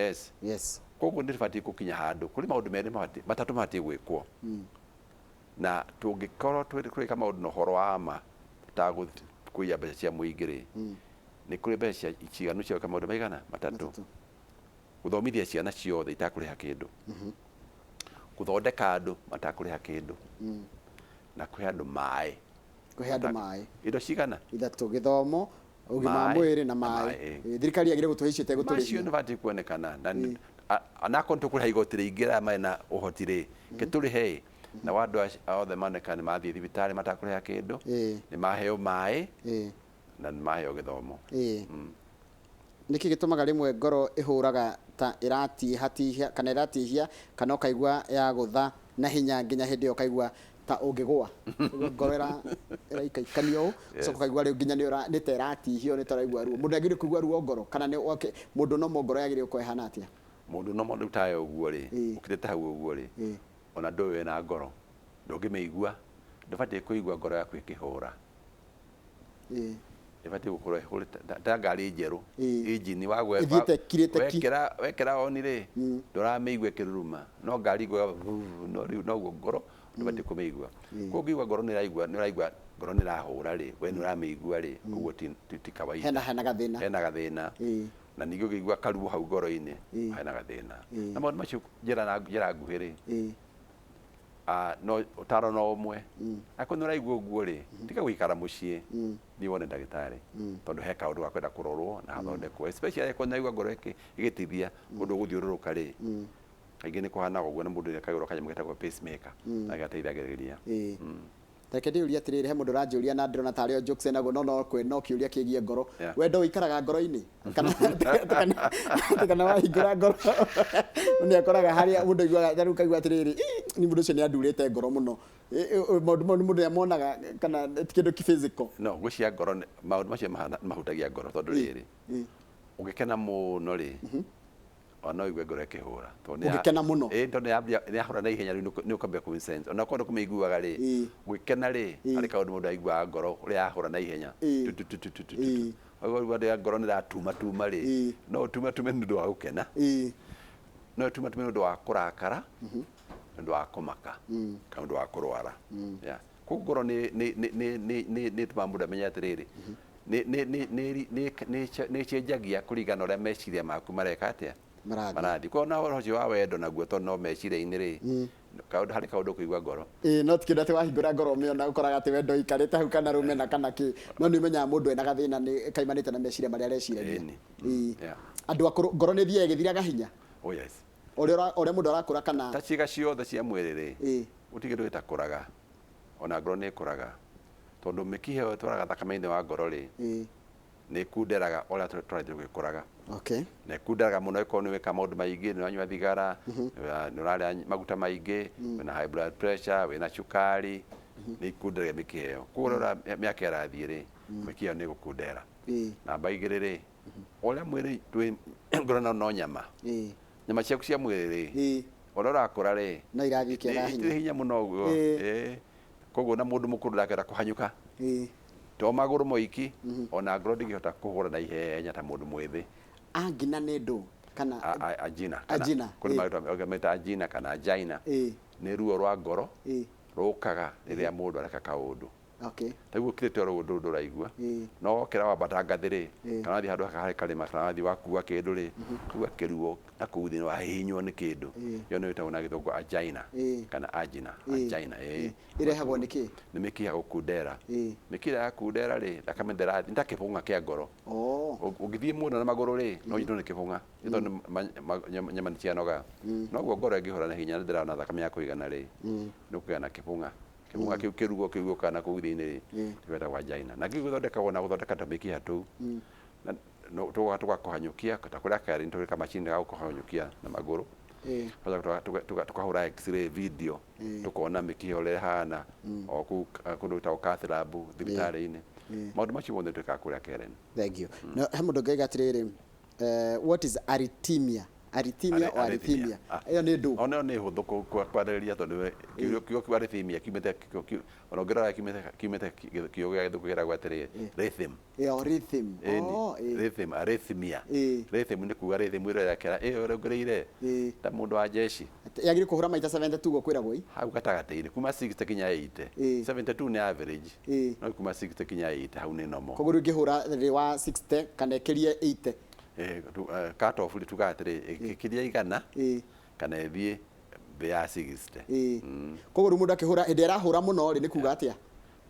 Yes. Koguo nĩ tũbatiĩ gũkinya handũ kũrĩ maũndũ merĩ matatũ mabatiĩ gwĩkwo. Na tũngĩkorwo twĩka maũndũ na ũhoro wa ma tũtagũkũiya mbeca cia mũingĩ rĩ, nĩ kũrĩ mbeca cia ciganu cia gwĩka maũndũ maigana matatũ. Matatũ. Gũthomithia ciana ciothe itakũrĩha kĩndũ, gũthondeka andũ matakũrĩha kĩndũ, na kũhe andũ maĩ. Kũhe andũ maĩ. Indo cigana? Ithatũ: gĩthomo, ũgima wa Maĩ, mwĩrĩ na na maĩ. maĩ. Thirikari yagĩrĩire gũtũhe icio Macio ĩtegũtũrĩhia. Nĩ batiĩ kuonekana na anakorwo nĩ tũkũrĩha igoti rĩingĩ rĩa marĩ na ũhoti rĩ, ke tũrĩhe na wa andũ acio othe moneka nĩ mathiĩ thibitarĩ matakũrĩha kĩndũ, nĩ maheo maĩ na nĩ maheo gĩthomo. Nĩkĩ gĩtũmaga rĩmwe ngoro ĩhũraga ta ĩratihatihia kana ĩratihia, kana ũkaigua yagũtha na hinya nginya hĩndĩ ĩyo ũkaigua ta ũngĩgũa? Ũkaigua ngoro ĩraikaikanio ũũ, ũcoka ũkaigua rĩu nginya nĩ ta ĩratihio, nĩ ta ũraigua ruo. Mũndũ agĩrĩire kũigua ruo ngoro kana nĩ okay, mũndũ no ngoro yagĩrĩire gũkorwo ĩhana atĩa? Mũndũ no mũndũ tayo ũguo rĩ, ũkĩrĩte hau ũguo rĩ, ona ndũĩ wĩna ngoro, ndũngĩmĩigua. Ndũbatiĩ kũigua ngoro yaku ĩkĩhũra. Ĩbatiĩ gũkorwo ĩhũrĩte ta ngari njerũ, engine wagwe Ĩthiĩte ĩkirĩte ki. Wekĩra on rĩ, ndũramĩigua ĩkĩruruma, no ngari ĩiguaga vuu, no rĩu noguo ngoro ndũbatiĩ kũmĩigua. Koguo ũngĩigua ngoro nĩ ĩraigua, nĩ ũraigua ngoro nĩ ĩrahũra rĩ, we nĩ ũramĩigua rĩ, ũguo ti kawaida. Hena gathĩna. Hena gathĩna. Na ningĩ ũngĩigua karuo hau ngoro-inĩ, hena gathĩna. Na maũndũ macio njĩra na njĩra nguhĩ rĩ, no ũtaro no ũmwe. Akorwo nĩ ũraigua ũguo rĩ, tiga gũikara mũciĩ, thiĩ wone ndagĩtarĩ, tondũ he kaũndũ gakwenda kũrorwo na gathondekwo, especially akorwo nĩ ũraigua ngoro ĩgĩtithia ũndũ ũgũthiũrũrũka rĩ. Kaingĩ nĩ kũhanaga ũguo na mũndũ nĩekagĩrwo kanyamũ getagwo pacemaker na gateithagĩrĩria. Reke ndĩũrie atĩrĩrĩ, he mũndũ ũranjũria na ndĩrona tarĩ o jokes enaguo, no no kĩũria kĩgiĩ ngoro. Wendo ũikaraga ngoro-inĩ kana wahingũra ngoro nĩ akoraga harĩa mũndũ aiguaga ta rĩu kaigua atĩrĩrĩ, "Ii, ni mũndũ ũcio nĩ andurĩte ngoro mũno." Maũndũ mau nĩ mũndũ nĩamonaga kana ti kĩndũ physical? No ngwĩciria ngoro maũndũ macio mahutagia ngoro tondũ rĩrĩ, ũngĩkena mũno rĩ, ona no ũigue ngoro ĩkĩhũra. Tondũ Ũngĩkena mũno? Ĩĩ, tondũ nĩ yahũra na ihenya rĩu nĩ ũkwambia kũ sense. Ona korwo ndũkũmĩiguaga rĩ, gwĩkena rĩ, harĩ kaũndũ mũndũ aiguaga ngoro ũrĩa yahũra na ihenya. Tu, tu, tu, tu, tu, tu, tu. Ũguo rĩrĩa ngoro nĩ ĩratuma tuma rĩ, no ũtume tume nĩ ũndũ wa gũkena. No ũtume tume nĩ ũndũ wa kũrakara, nĩ ũndũ wa kũmaka, kana ũndũ wa kũrwara. Yeah. Koguo ngoro nĩ ĩtũmaga mũndũ amenye atĩrĩrĩ, nĩ ĩcenjagia kũringana na ũrĩa meciria maku mareka atĩa? Marathiĩ. Marathiĩ. Koguo na ũhoro ũcio wa wendo naguo tondũ no meciria-inĩ rĩ, kaũndũ harĩ kaũndũ ũkũigua ngoro. Ĩĩ, no ti kĩndũ atĩ wahingũra ngoro ũmĩona ũkoraga atĩ wendo ũikarĩte hau kana rũmena kana kĩ, no nĩ ũmenyaga mũndũ ena gathĩna nĩ kaimanĩte na meciria marĩa areciragia. Ĩni. Andũ akũrũ ngoro nĩ ĩthiaga ĩgĩthiraga hinya? Oh yes. Ũrĩa mũndũ arakũra kana ta ciĩga ciothe cia mwĩrĩ rĩ, gũtirĩ kĩndũ gĩtakũraga, ona ngoro nĩ ĩkũraga, tondũ mĩkiha ĩyo ĩtwaraga thakame-inĩ wa ngoro rĩ, nĩ ĩkunderaga ũrĩa tũrathiĩ tũgĩkũraga. Na ĩkunderaga mũno ĩkorwo nĩ wĩka maũndũ maingĩ, nĩ ũranyua thigara, nĩ ũrarĩa maguta maingĩ, wĩna high blood pressure, wĩna cukari, nĩ ikunderaga mĩkiha ĩyo. Koguo ũrĩa mĩaka ĩrathiĩ rĩ, mĩkiha ĩyo nĩ ĩgũkundera. Namba igĩrĩ rĩ, ũrĩa mwĩrĩ twĩ ngoro no nyama. Nyama ciaku cia mwĩrĩ rĩ, ũrĩa ũrakũra rĩ, no irathiĩ ikĩaga hinya. Itirĩ hinya mũno ũguo. Koguo na mũndũ mũkũrũ ndakĩhota kũhanyũka. To magũrũ moiki, ona ngoro ndĩngĩhota kũhũra na ihenya ta mũndũ mwĩthĩ. Angina nĩ ndũ kana Angina, kana Angina, kũrĩ marĩtwa meta angina kana angina. Nĩ ruo rwa ngoro rũkaga rĩrĩa mũndũ areka kaũndũ. Rĩu ũkirĩte oro ũndũ ũraigua. No wokĩra wambata ngathĩ rĩ, kana wathiĩ handũ harĩ karĩma, kana wathiĩ wakua kĩndũ rĩ, ũkaigua kĩruo na kũu thĩinĩ wahihinywo nĩ kĩndũ. Ĩyo nĩyo ĩtagwo na gĩthũngũ angina kana angina, angina, ĩĩ. Ĩrehagwo nĩ kĩ? Nĩ mĩkiha gũkundera. Mĩkiha yakundera rĩ, thakame ndĩrathiĩ, nĩ ta kĩbũng'a kĩa ngoro. Ũngĩthiĩ mũno na magũrũ rĩ, no ũnyitwo nĩ kĩbũng'a. Nĩ tondũ nyama nĩ cianoga. Noguo ngoro ĩngĩhũra na hinya na ndĩrona thakame ya kũigana rĩ, nĩ ũkũgĩa na kĩbũng'a. Kĩbũng'a kĩu kĩruo kĩu gĩũkaga na kũu thĩinĩ rĩ, nĩkĩo gĩtagwo angina. Na kĩu gĩthondekagwo na gũthondeka tũmĩkiha tũu. Na tũgoka tũgakũhanyũkia, ta kũrĩa kerĩ nĩ tũrĩ kamacini ga gũkũhanyũkia na magũrũ. Tũgacoka tũkahũra x-ray video, tũkona mĩkiha ũrĩa ĩhana, o kũu kũndũ gwĩtagwo cath lab thibitarĩ-inĩ. Maũndũ macio mothe twĩkaga kũrĩa Karen. Thank you. No, he mũndũ ũngĩoiga atĩrĩrĩ, what is arrhythmia? Arrhythmia o arrhythmia ĩyo nĩ ndũ. Ona nĩ hũthũ kwarĩrĩria tondũ kiugo kiu arrhythmia kiumĩte, ona ũngĩrora kiumĩte kiugo gĩa Gĩthũngũ kĩragwo atĩrĩ rhythm. Ĩyo rhythm. Oh, rhythm, arrhythmia. Rhythm nĩ kuga rhythm ĩrĩa yakera ĩyo ĩrongereire ta mũndũ wa jeshi. Yagĩrĩire kũhũra maita 72 ũguo kwĩragwo ĩ. Hau gatagatĩ-inĩ kuma 60 kinya 80. 72 nĩ average. No kuma 60 kinya 80 hau nĩ normal. Koguo rĩu ĩngĩhũra thĩ wa 60 kana ĩkĩrie 80. Cut off rĩ, tugaga atĩrĩ ĩkĩria 100 kana ĩthiĩ thĩ ya 60. Koguo rĩu mũndũ akĩhũra, hĩndĩ ĩrĩa arahũra mũno rĩ, nĩ kuga atĩa?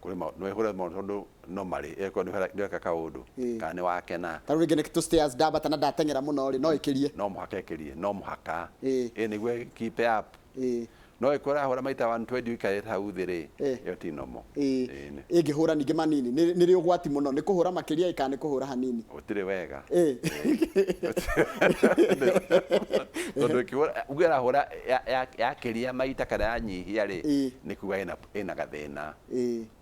Kũrĩ no ĩhũre mũno tondũ normally ĩkorwo nĩ weka kaũndũ kana nĩ wakena. Ta rĩu rĩngĩ nĩ tũ stairs ndambata na ndateng'era mũno rĩ, no ĩkĩrie. No mũhaka ĩkĩrie, no mũhaka. Ĩ nĩguo keep up. No ĩkorwo ĩrahũra maita 120 ũikarĩte hau thĩ rĩ, ĩyo ti normal. Ĩngĩhũra ningĩ manini nĩ rĩ ũgwati mũno, nĩ kũhũra makĩria kana nĩ kũhũra hanini? Gũtirĩ wega. Tondũ ĩkĩhũra uge ĩrahũra yakĩria maita kana yanyihia rĩ, nĩ kuga ĩna gathĩna.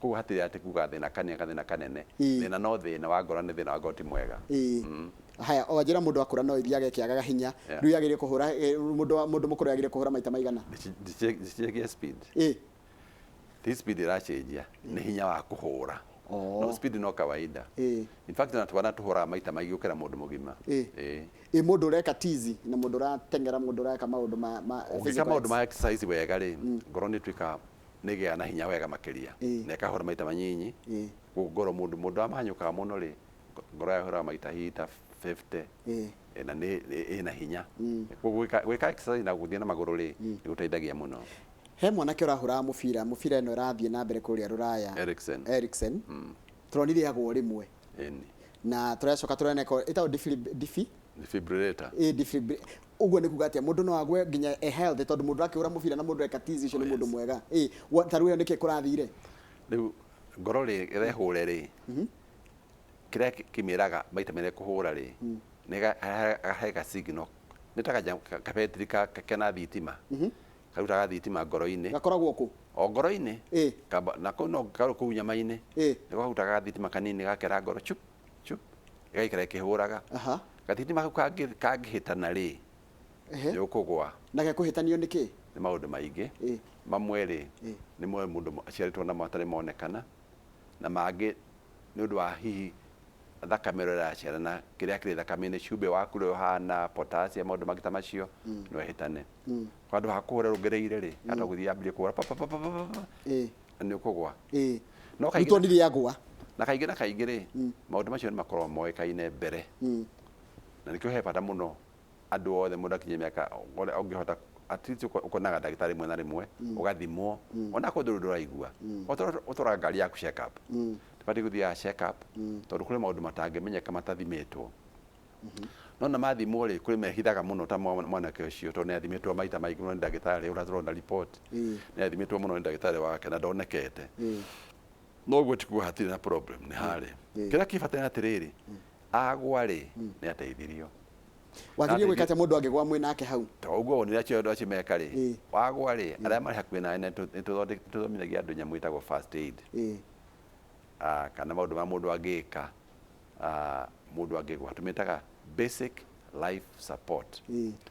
Koguo hatirĩ atĩ kuga thĩna kanene, gathĩna kanene. Thĩna no thĩna wa ngoro, nĩ thĩna wa ngoro ti mwega. Haya, o njĩra mũndũ akũra no ithiage ĩkĩagaga hinya. Rĩu yagĩrĩire kũhũra, mũndũ mũkũrũ yagĩrĩire kũhũra maita maigana? Ndicenjagia speed. Ti speed ĩracenjia, nĩ hinya wa kũhũra. No speed no kawaida. In fact na twana tũhũraga maita maingĩ gũkĩra mũndũ mũgima. Ĩ mũndũ ũreka tizi na mũndũ ũrateng'era, mũndũ ũreka maũndũ ma ũngĩka maũndũ ma exercise wega rĩ, ngoro nĩ ĩtuĩkaga nĩ ĩgĩaga na hinya wega makĩria. Na ĩkahũra maita manyinyi. Ngoro mũndũ amahanyũkaga mũno rĩ, ngoro yahũraga maita hihi ta 50. Na nĩ ĩna hinya. Koguo gwĩka exercise na gũthiĩ na magũrũ rĩ, nĩ gũteithagia mũno. He mwanake ũrahũraga mũbira, mũbira ĩno ĩrathiĩ na mbere kũrĩa Rũraya. Eriksen. Eriksen. Tũronire agwo rĩmwe. Na tũracoka tũrona ĩtagwo defibrillator. Defibrillator. Ũguo nĩ kuga atĩa mũndũ no agwe nginya e healthy tondũ mũndũ akĩhũra mũbira na mũndũ eka tizi ũcio nĩ mũndũ mwega. Ta rĩu ĩyo nĩkĩ kũrathire? Rĩu ngoro rĩ ĩrehũre rĩ, kĩrĩa kĩmĩraga maita merĩ kũhũra rĩ, nĩ gahe ga signal. Nĩ ta kabetiri kena thitima. Karutaga thitima ngoro-inĩ. Gakoragwo kũ? O ngoro-inĩ. Na kũu no gakorwo kũu nyama-inĩ. Nĩko karutaga thitima kanini gakera ngoro chup chup, ĩgaikara ĩkĩhũraga. Gathitima kau kangĩhĩtana rĩ, nĩ ũkũgwa. Na gekũhĩtanio nĩ kĩ? Nĩ maũndũ maingĩ. Mamwe rĩ, nĩ moe mũndũ aciarĩtwo namo matarĩ monekana, na mangĩ nĩ ũndũ wa hihi thakame ĩrĩa ĩraciarana, kĩrĩa kĩrĩ thakame-inĩ, cumbĩ waku ũrĩa ũhana, potassium, maũndũ mangĩ ta macio, no ĩhĩtane. Handũ ha kũhũra rũngereire rĩ, handũ ha gũthiĩ yambĩrĩrie kũhũra pa pa pa pa pa pa, na nĩ ũkũgwa. No kaingĩ nĩtuonire agwa. Na kaingĩ na kaingĩ rĩ, maũndũ macio nĩ makoragwo moĩkaine mbere. Na nĩkĩo he bata mũno andũ othe mũndũ akinyia mĩaka ũrĩa ũngĩhota at least ũkonaga ndagĩtarĩ rĩmwe na rĩmwe, ũgathimwo, ona akorwo ndũrĩ ũraigua. Ũtwaraga ngari yaku check up. Ndũbatiĩ gũthiaga check up, tondũ kũrĩ maũndũ matangĩmenyeka matathimĩtwo. No na mathimwo rĩ, kũrĩ mehithaga mũno ta mwanake ũcio, tondũ nĩ athimĩtwo maita maingĩ mũno nĩ ndagĩtarĩ ũrĩa tũrona report. Nĩ athimĩtwo mũno nĩ ndagĩtarĩ wake na ndonekete. No ũguo ti kuga hatirĩ na problem, nĩ harĩ. Kĩrĩa kĩbata nĩ atĩrĩrĩ, agwa rĩ, nĩ ateithirio. Wagĩrĩire gwĩka atĩa mũndũ angĩgwa mwĩ nake hau? To ũguo wonire acio andũ acio meka rĩ, wagwa rĩ, arĩa marĩ hakuhĩ nawe nĩ tũthomithagia andũ nyamũ ĩtagwo first aid. Kana maũndũ ma mũndũ angĩka, mũndũ angĩgwa, tũmĩtaga basic life support.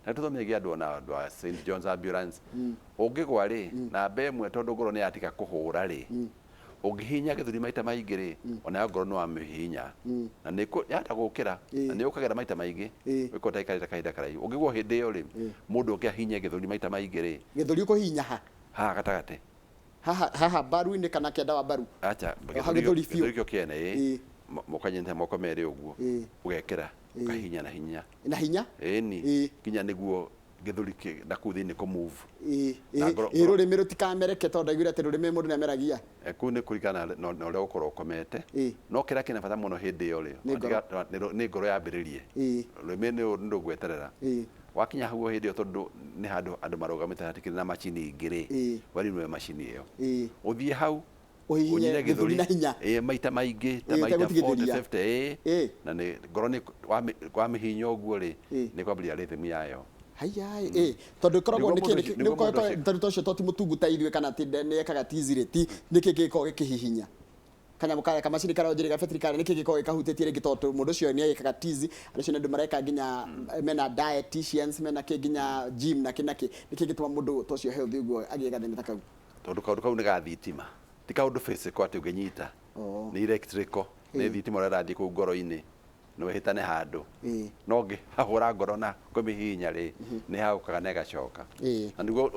Na tũthomithagia andũ ona andũ a St John's Ambulance. Ũngĩgwa rĩ, namba ĩmwe tondũ ngoro nĩ yatiga kũhũra rĩ, ũngĩhihinya gĩthũri maita maingĩ rĩ, onayo ngoro no wamĩhihinya. Na nĩ yahota gũkĩra, na nĩ ũkagĩra maita maingĩ, ũgĩkorwo ũtaikarĩte kahinda karaihu. Ũngĩgwa hĩndĩ ĩyo rĩ, mũndũ oke ahihinye gĩthũri maita maingĩ rĩ. Gĩthũri ũkũhihinya ha? Haha gatagatĩ. Haha, haha mbaru-inĩ kana kĩanda wa mbaru? Acha, Haha gĩthũri biũ. Gĩthũri kĩo kĩene, Mũkanyita moko merĩ ũguo. Ũgekĩra, ũkahihinya na hinya. Na hinya? Ĩni. Nginya nĩguo gĩthũri na kũu thĩinĩ kũ move. Na ngoro- Rũrĩmĩ rũtikamereke tondũ ndaiguire atĩ rũrĩmĩ mũndũ nĩameragia. Kũu nĩ kũringana na ũrĩa ũgũkorwo ũkomete. No kĩrĩa kĩna bata mũno hĩndĩ ĩyo rĩ, Nĩ ngoro. nĩ ngoro yambĩrĩrie. Rũrĩmĩ nĩ rũgweterera. Wakinya hau hĩndĩ ĩyo tondũ nĩ handũ andũ marũgamĩte hatikĩrĩ na macini ingĩ rĩ, wagĩrĩirwo nĩ macini ĩyo. Ũthiĩ hau, Ũhihinye ũnyite gĩthũri gĩthũri na hinya. Maita maingĩ, ta maita ũtegũtigithĩria. 40, 50, Na nĩ ngoro nĩ wamĩhihinya ũguo rĩ, nĩ kwambĩrĩria rhythm yayo. Haiya, tondũ ĩkoragwo Nĩguo nĩkĩ, mũndũ nĩkĩ, ũcio, nĩguo nĩguo mũndũ ũcio. tondũ ũcio to ti mũtungu ta ithuĩ kana atĩ nĩ ekaga tizi rĩ, ti nĩkĩ gĩkoragwo gĩkĩhihinya? Kanyamũ karĩa kamacini karĩa ũnjĩre gabetiri karĩa nĩkĩ gĩkoragwo gĩkahutĩtie rĩngĩ, tondũ mũndũ ũcio nĩ agĩkaga tizi, andũ acio nĩ andũ mareka nginya mena dietitians, mena kĩ nginya gym na kĩ na kĩ. Nĩkĩ gĩtũma mũndũ ta ũcio healthy ũguo agĩe gathĩna ta kau? Tondũ kaũndũ kau nĩ ga thitima, ti kaũndũ physical atĩ ũngĩnyita. Nĩ electrical, nĩ thitima ũrĩa ĩrathiĩ kũu ngoro-inĩ, no ĩhĩtane handũ. No ũngĩhahũra ngoro na kũmĩhihinya rĩ, nĩ ĩhahũkaga na ĩgacoka. Na nĩguo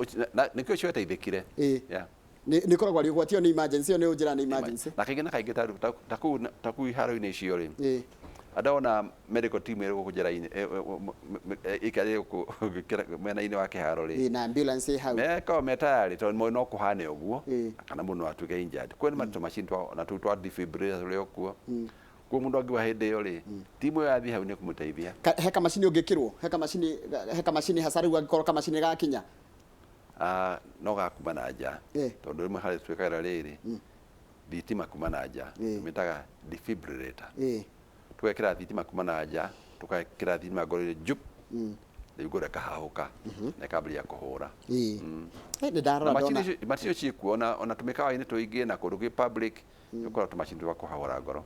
nĩkĩo ũcio ateithĩkire. Yeah. Nĩ ĩkoragwo arĩ ũgwati, ĩyo nĩ emergency, ĩyo nĩ ũnjĩra nĩ emergency. Na kaingĩ na kaingĩ ta kũu iharo-inĩ icio rĩ, andũ ona medical team ĩrĩ gũkũ njĩra-inĩ, ĩikarĩte gũkũ mwena-inĩ wa kĩharo rĩ, Na ambulance ĩ hau. Mekoragwo me tayarĩ tondũ nĩmoĩ no kũhane ũguo, kana mũndũ no atuĩke injured. Kwĩ na tũmacini na tũu twa defibrillator tũrĩ o kuo. Koguo mũndũ angiuma hĩndĩ ĩyo rĩ, timu ĩyo yathiĩ hau nĩ kũmũteithia. He kamacini ũngĩkĩrwo? He kamacini hasa rĩu angĩkorwo kamacini nĩ gakinya? No ga kuma na nja. Tondũ rĩmwe harĩ twĩkagĩra rĩrĩ, thitima kuma na nja, tũmĩtaga defibrillator. Tũgekĩra thitima kuma na nja, tũgekĩra thitima ngoro-inĩ njup, rĩu ngoro ĩkahahũka na ĩkambĩrĩria kũhũra. Nĩ ndarora ndona. Macini icio ciĩkuo ona tũmĩkawa-inĩ tũingĩ na kũndũ kwĩ public, nĩ ũkoraga tũmacini twa kũhahũra ngoro.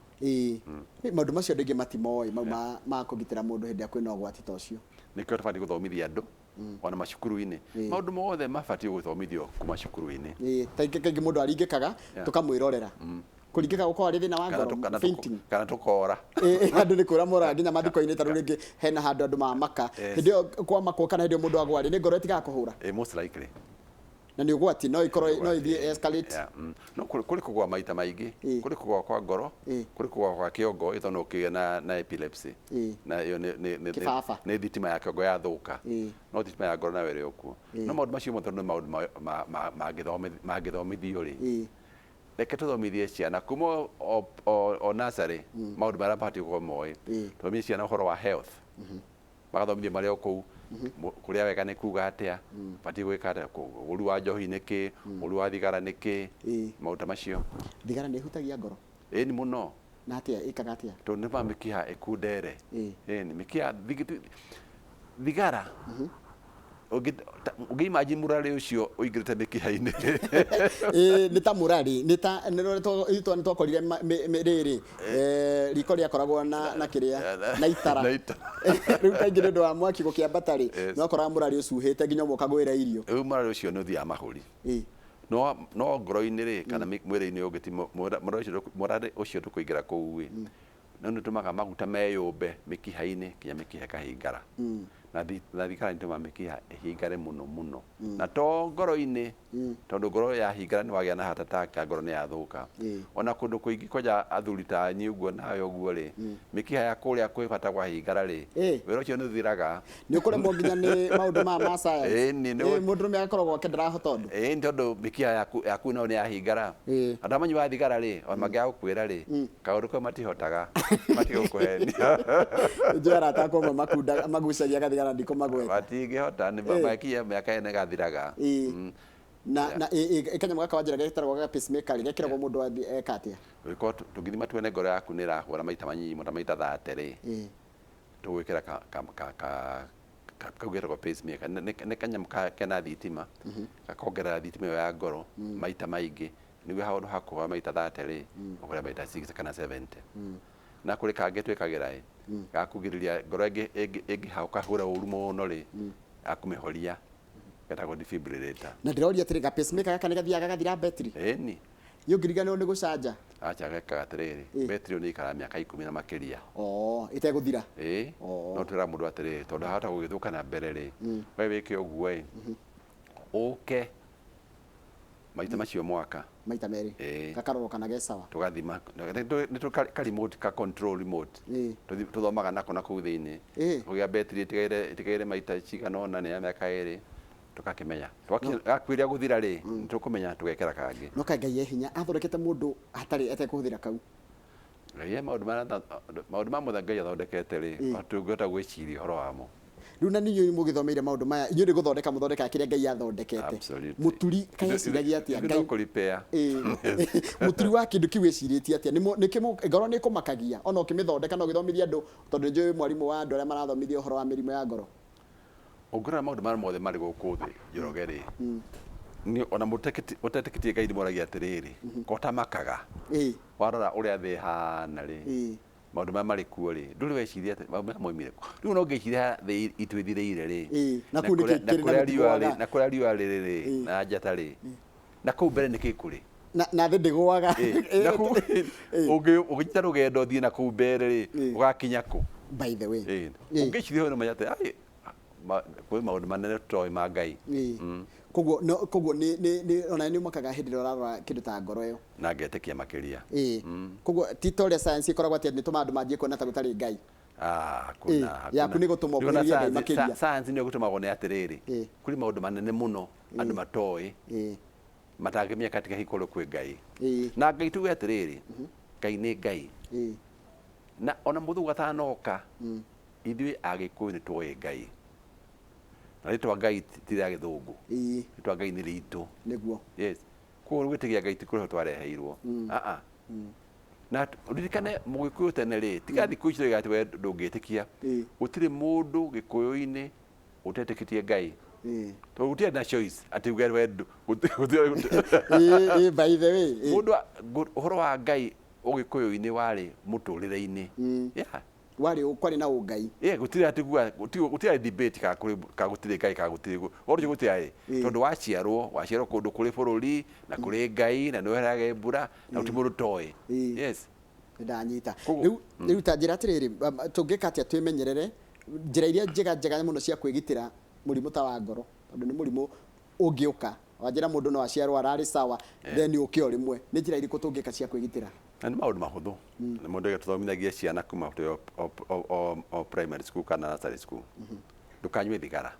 Maũndũ macio andũ aingĩ matimoĩ mau ma kũgitĩra mũndũ hĩndĩ ĩrĩa kwĩna ũgwati ta ũcio. Nĩkĩo tũbatiĩ gũthomithia andũ ona macukuru-inĩ. Maũndũ mothe mabatiĩ gũthomithio kuma cukuru-inĩ. Kaingĩ kaingĩ mũndũ aringĩkaga tũkamwĩrorera. Kũringĩka gũkoragwo arĩ thĩna wa ngoro, fainting. Kana tũkora. Andũ nĩ kũra moraga nginya mathiko-inĩ, ta rĩu rĩngĩ hena handũ andũ mamaka. Hĩndĩ ĩyo kwamakwo kana hĩndĩ ĩyo mũndũ agwa rĩ, nĩ ngoro ĩtigaga kũhũra? Most likely. Na nĩ ũgwati, no ĩkorwo no ĩthiĩ escalate. No kũrĩ kũgwa maita maingĩ, kũrĩ kũgwa kwa ngoro, kũrĩ kũgwa kwa kĩongo, ĩtondũ no ũkĩgĩe na epilepsy. Na ĩyo Kĩbaba. nĩ thitima ya kĩongo yathũka. No thitima ya ngoro nayo ĩrĩ o kuo. No maũndũ macio mothe nĩ maũndũ mangĩthomithio rĩ. Reke tũthomithie ciana kuma o nursery, maũndũ marĩa mabatiĩ gũkorwo moĩ. Tũthomithie ciana ũhoro wa health. Magathomithio marĩ o kũu, kũrĩa wega nĩ kuga atĩa, batiĩ gwĩka atĩa, ũru wa njohi nĩ kĩ, ũru wa thigara nĩ kĩ, maũndũ ta macio. Thigara nĩ ĩhutagia ngoro? Ĩni mũno. Na atĩa, ĩkaga atĩa? Tondũ nĩ ma mĩkiha ĩkundere. Ĩni, mĩkiha, thigara, ũngĩ imagine mũrarĩ ũcio ũingĩrĩte mĩkiha-inĩ. Nĩ ta mũrarĩ, nĩ ta, nĩ nĩ twakorire rĩrĩ, riko rĩakoragwo na kĩrĩa, na itara. Na itara. Rĩu kaingĩ nĩ ũndũ wa mwaki gũkĩambata rĩ, no wakoraga mũrarĩ ũcuhĩte nginya ũmwe ũkagwĩra irio. Rĩu mũrarĩ ũcio nĩ ũthiaga mahũri. No ngoro-inĩ rĩ, kana mwĩrĩ-inĩ ũngĩ ti mũrarĩ ũcio ndũkũingĩra kũu ĩ. No nĩ ũtũmaga maguta meyũmbe mĩkiha-inĩ nginya mĩkiha ĩkahingara. Na thigara nĩ ĩtũmaga mĩkiha ĩhingare mũno mũno. Na to ngoro-inĩ, tondũ ngoro yahingara nĩ wagĩa na heart attack ya ngoro nĩ yathũka. Ona kũndũ kũingĩ kwanja athuri ta anyu ũguo nawe ũguo rĩ, mĩkiha ya kũrĩa kwĩ bata kwahingara rĩ, wĩra ũcio nĩ ũthiraga. Nĩ ũkũremwo nginya nĩ maũndũ maya ma science. Ĩni, nĩ Mũndũrũme agakorwo gwake ndarahota ũndũ. Ĩni, tondũ mĩkiha yaku nayo nĩ yahingara. Andũ arĩa manyuaga thigara rĩ, ona mangĩaga gũkwĩra rĩ, kaũndũ kau matihotaga, matigũkũhenia. Njũĩ arata akwa amwe magucagia gathigara ndikũmagweta. Matingĩhota, nĩ makinya mĩaka ĩna ĩgathiraga. Na kanyamũ gaka wanjĩra getagwo ga pacemaker rĩ, gekĩragwo mũndũ athiĩ eka atĩa? Ũngĩkorwo tũngĩthima tuone ngoro yaku nĩ ĩrahũra maita manyinyi mũno ta maita 30 rĩ, tũgwĩkĩra kau getagwo pacemaker. Nĩ kanyamũ kena thitima, gakongerera thitima ĩyo ya ngoro maita maingĩ, nĩguo handũ ha kũhũra maita 30 rĩ, ũhũre maita 60 kana 70. Na kũrĩ kangĩ twĩkagĩra ĩ, gakugirĩrĩria ngoro ĩngĩhahũka hũra ũru mũno rĩ, gakũmĩhoria, getagwo defibrillator. Na ndĩroria atĩrĩ, ga pacemaker gaka nĩ gathiaga gagathira betri? Ĩni. Yũngĩriganĩrwo nĩ gũcanja? Acha gekaga atĩrĩrĩ, betri ĩyo nĩ ĩikaraga mĩaka 10 na makĩria. Ĩtegũthira? Ĩĩ. No twĩraga mũndũ atĩrĩrĩ, tondũ ahota gũgĩthũka na mbere rĩ, we wĩke ũguo ĩ, ũke maita macio mwaka. Maita merĩ. Gakarorwo kana ge sawa. Tũgathima. Nĩ tũ ka remote, ka control remote. Tũthomaga nako na kũu thĩinĩ. Kũgĩa betri ĩtigaire maita cigana ũna nĩ ya mĩaka 2. Tũgakĩmenya. Gakwĩrĩa gũthira rĩ, nĩ tũkũmenya tũgekĩra kangĩ. No kaĩ Ngai e hinya, athondekete mũndũ hatarĩ atekũhũthĩra kau. Ngai e maũndũ marĩa maũndũ ma mothe Ngai athondekete rĩ, tũngĩhota gwĩciria ũhoro wamo. Rĩu na inyuĩ mũgĩthomeire maũndũ maya, inyuĩ nĩ gũthondeka mũthondekaga kĩrĩa Ngai athondekete. Mũturi kaĩ eciragia atĩa? Ngai no kũ-repair. Mũturi wa kĩndũ kĩu ecirĩtie atĩa? Ngoro nĩ ĩkũmakagia ona ũkĩmĩthondeka na ũgĩthomithia andũ, tondũ nĩ njũĩ mwarimũ wa andũ arĩa marathomithia ũhoro wa mĩrimũ ya ngoro. Ũngĩrora maũndũ marĩa mothe marĩ gũkũ thĩ, Njoroge rĩ, Nĩ ona mũtetĩkĩtie Ngai nĩ moragia atĩrĩrĩ, ko ũtamakaga warora ũrĩa thĩ ĩhana rĩ, maũndũ marĩa marĩ kuo rĩ, ndũrĩ weciria atĩ maũndũ maya moimire kũ? Rĩu no ngĩciria thĩ itũ ĩthirĩire rĩ, Na kũu nĩkĩ na kĩrĩ na kũrĩa riũa rĩ, gũtigũaga? na kũrĩa riũa rĩrĩ rĩ, na njata rĩ, na kũu mbere nĩkĩ kũrĩ? Na thĩ ndĩgũaga. Na kũu ũngĩnyita rũgendo ũthiĩ na kũu mbere rĩ, ũgakinya kũ? By the way. Ũngĩciria ũhoro ũmenye atĩ, ai, kwĩ maũndũ manene tũtoĩ ma Ngai. Koguo no, koguo nĩ nĩ nĩ ona nĩ ũmakaga hĩndĩ ĩrĩa ũrarora kĩndũ ta ngoro ĩyo. Na ngetĩkia makĩria. Koguo ti ta ũrĩa science ĩkoragwo atĩ nĩ ĩtũmaga andũ manjie kuona ta gũtarĩ Ngai. Ah, hakuna, hakuna. Yaku nĩ gũtũma Rĩu ona ũkuhĩrĩrie Ngai science- makĩria. Science nĩyo gũtũmagwo nĩ atĩrĩrĩ, kũrĩ maũndũ manene mũno andũ matoĩ, matangĩmenya katika hihi korwo kwĩ Ngai. Na Ngai tuge atĩrĩrĩ, Ngai nĩ Ngai. Na ona mũthũngũ atanoka, ithuĩ Agĩkũyũ nĩ twoĩ Ngai. Na rĩtwa Ngai ti rĩa gĩthũngũ. Rĩtwa Ngai nĩ ritũ. Nĩguo. Yes. Koguo gwĩtĩkia Ngai ti kũrĩho twareheirwo. Aa. Na ririkane mũgĩkũyũ tene rĩ, tiga thikũ ici tũigaga atĩ we ndũngĩtĩkia. Gũtirĩ mũndũ gĩkũyũ-inĩ ũtetĩkĩtie Ngai. Tondũ gũtirĩ na choice atĩ uge we gũtirĩ. By the way. Mũndũ ũhoro wa Ngai ũgĩkũyũ-inĩ warĩ mũtũrĩre-inĩ. Yeah. Warĩ kwarĩ na ũngai. Yeah, gũtirĩ atĩ kuga gũtirĩ debate kana kũrĩ kana gũtirĩ Ngai kana gũtirĩ ũhoro ũcio gũtirĩ tondũ waciarwo kũndũ kũrĩ bũrũri na kũrĩ Ngai na nĩ ũheage mbura na gũtirĩ mũndũ ũtoĩ. Yes. Ndanyita. Rĩu rĩu ta njĩra atĩrĩrĩ, tũngĩka atĩa twĩmenyerere njĩra iria njega njega mũno cia kwĩgitĩra mũrimũ ta wa ngoro, tondũ nĩ mũrimũ ũngĩũka wanjĩra mũndũ no aciarwo ararĩ sawa, then ũke o rĩmwe, nĩ njĩra irĩkũ tũngĩka cia kwĩgitĩra? Na nĩ maũndũ mahũthũ. Nĩ mũndũ tũthomithagia ciana kuma twĩ o primary school kana nursery school. Ndũkanyue thigara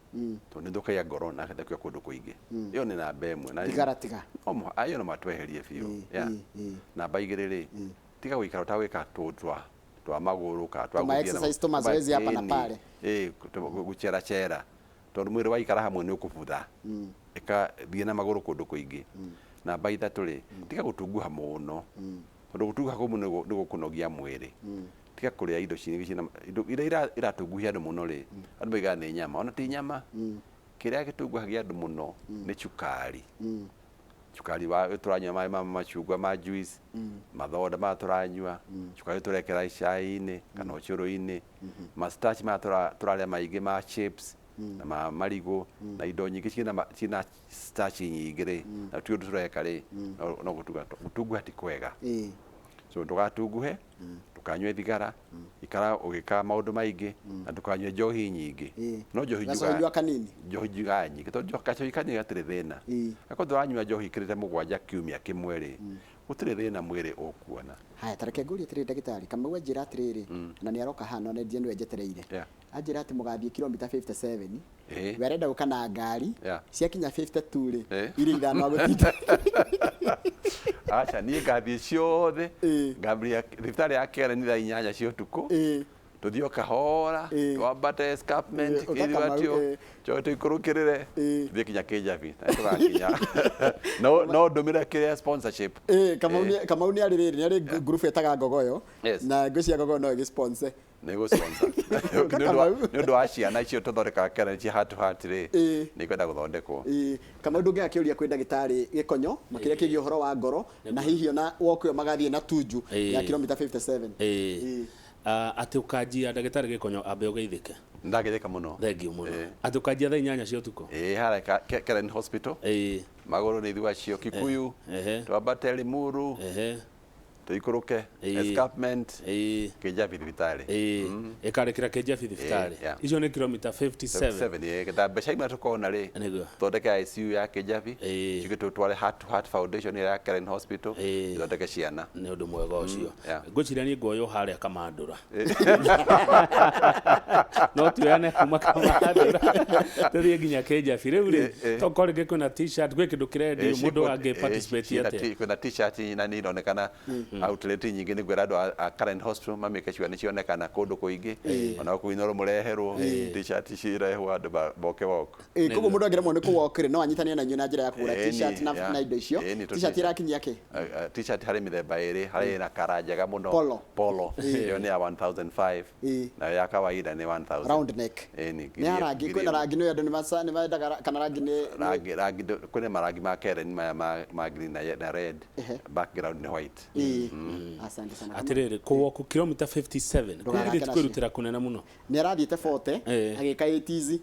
tondũ nĩ ĩthũkagia ngoro na ĩgathũkia kũndũ kũingĩ. Ĩyo nĩ namba ĩmwe. Thigara tiga. Ĩyo no matweherie biũ. Namba igĩrĩ rĩ, tiga gũikara ũtagwĩka tũndũ twa magũrũ kana twa gũthiĩ na exercise, tũ mazoezi hapa na pale. Gũceracera tondũ mwĩrĩ waikara hamwe nĩ ũkũbutha. Ĩka thiĩ na magũrũ kũndũ kũingĩ. Namba ithatũ rĩ, tiga gũtunguha mũno tondũ gũtunguha kũu mũno nĩ gũkũnogia mwĩrĩ. Tiga kũrĩa indo ciĩna indo iria iratunguhia andũ mũno rĩ, andũ moigaga nĩ nyama, ona ti nyama. Kĩrĩa gĩtunguhagia andũ mũno nĩ cukari. Cukari wa tũranyua maĩ ma macungwa ma juice, mathoda maya tũranyua, cukari tũrekĩra cai-inĩ kana ũcũrũ-inĩ, ma starch maya tũrarĩa maingĩ ma chips na ma marigũ na indo nyingĩ ciĩna starch nyingĩ rĩ, na ti ũndũ tũreka rĩ, no gũtunguha ti kwega. So ndũgatunguhe, ndũkanyue thigara, ikara ũgĩkaga maũndũ maingĩ na ndũkanyue njohi nyingĩ. No njohi njugaga kanini. Njohi njugaga nyingĩ tondũ gacohi kanini gatirĩ thĩna. Akorwo ndũranyua njohi ĩkĩrĩte mũgwanja kiumia kĩmwe rĩ, gũtirĩ thĩna mwĩrĩ ũkuona. Haya, ta reke ngũrie atĩrĩrĩ ndagĩtarĩ, Kamau anjĩra atĩrĩrĩ, na nĩ aroka haha na nĩwe njetereire. Anjĩra atĩ mũgathiĩ kilomita 57, we arenda gũka na ngari, ciakinya 52 rĩ, irĩ ithano agũtinda. Aca, niĩ ngathiĩ ciothe, ngambĩrĩria thibitarĩ ya Karen thaa 8 cia ũtukũ, tũthiĩ o kahora, twambate escarpment, kĩrĩa tũcoke tũikũrũkĩrĩre, tũthiĩ kinya Kĩjabi, na tũgakinya. No ndũmĩre kĩrĩa sponsorship. Kamau nĩ arĩ rĩrĩ, nĩ arĩ ngurubu ĩtaga Ngogoyo, na ngwĩciria Ngogoyo no ĩgĩ sponsor. Nĩ gũ sponsor. Nĩ ũndũ wa ciana icio tũthondekaga Karen cia heart to heart rĩ, nĩ ikwenda gũthondekwo. Kamau ndũngĩaga kĩũria kwĩ ndagĩtarĩ Gĩkonyo makĩria kĩgiĩ ũhoro wa ngoro na hihi ona walk ĩyo magathiĩ na Tuju ya kilomita 57. Atĩ ũkanjia ndagĩtarĩ Gĩkonyo ambe ũgeithĩke. Ndageithĩka mũno. Thengiũ mũno. Atĩ ũkanjia thaa 8 cia ũtukũ. Harĩa Karen Hospital. Magũrũ nĩ ithuĩ acio Kikuyu. Twambate Limuru. Tũikũrũke escarpment Kĩjabi thibitarĩ. Ĩkarĩkĩra Kĩjabi thibitarĩ. Icio nĩ kilomita 57. 57 mbeca imwe tũkona rĩ, thondeke ICU ya Kĩjabi, tuge tũtware Heart to Heart Foundation ya Karen Hospital, ithondeke ciana. Nĩ ũndũ mwega ũcio. Ngwĩciria niĩ nguoywo harĩa Kamandũra. No tuoyane kuma Kamandũra tũthiĩ nginya Kĩjabi. Rĩu rĩ, tokorwo rĩngĩ kwĩna t-shirt, gwĩ kĩndũ kĩrendio mũndũ angĩ participate atĩa? Kwĩna t-shirt na nĩ ironekana Outlet nyingĩ nĩ ngwĩra andũ a Karen Hospital mamĩke sure nĩ cionekana kũndũ kũingĩ, ona kũu Inooro mũreherwo T-shirt, cirehwo andũ boke walk. Koguo mũndũ angĩremwo nĩ kũwalk rĩ, no anyitanie na inyuĩ na njĩra ya kũgũra T-shirt na na indo icio. Ĩni, T-shirt ĩrakinyia kĩ? T-shirt harĩ mĩthemba ĩrĩ, harĩ ĩna kara njega mũno. Polo. Polo ĩyo nĩ ya 1005, nayo ya kawaida nĩ 1000. Round neck. Ĩni. Nĩ ya rangi, kwĩna rangi nĩ andũ nĩ mendaga kana rangi nĩ Rangi kwĩna marangi ma Karen maya ma green na red, background nĩ white. Asante sana. Atĩrĩrĩ, kũwalk kilomita 57 Ndũgarake kũgithĩ nacio. kwĩrutĩra kũnene mũno. Nĩ arathiĩte 40 agĩka 80s.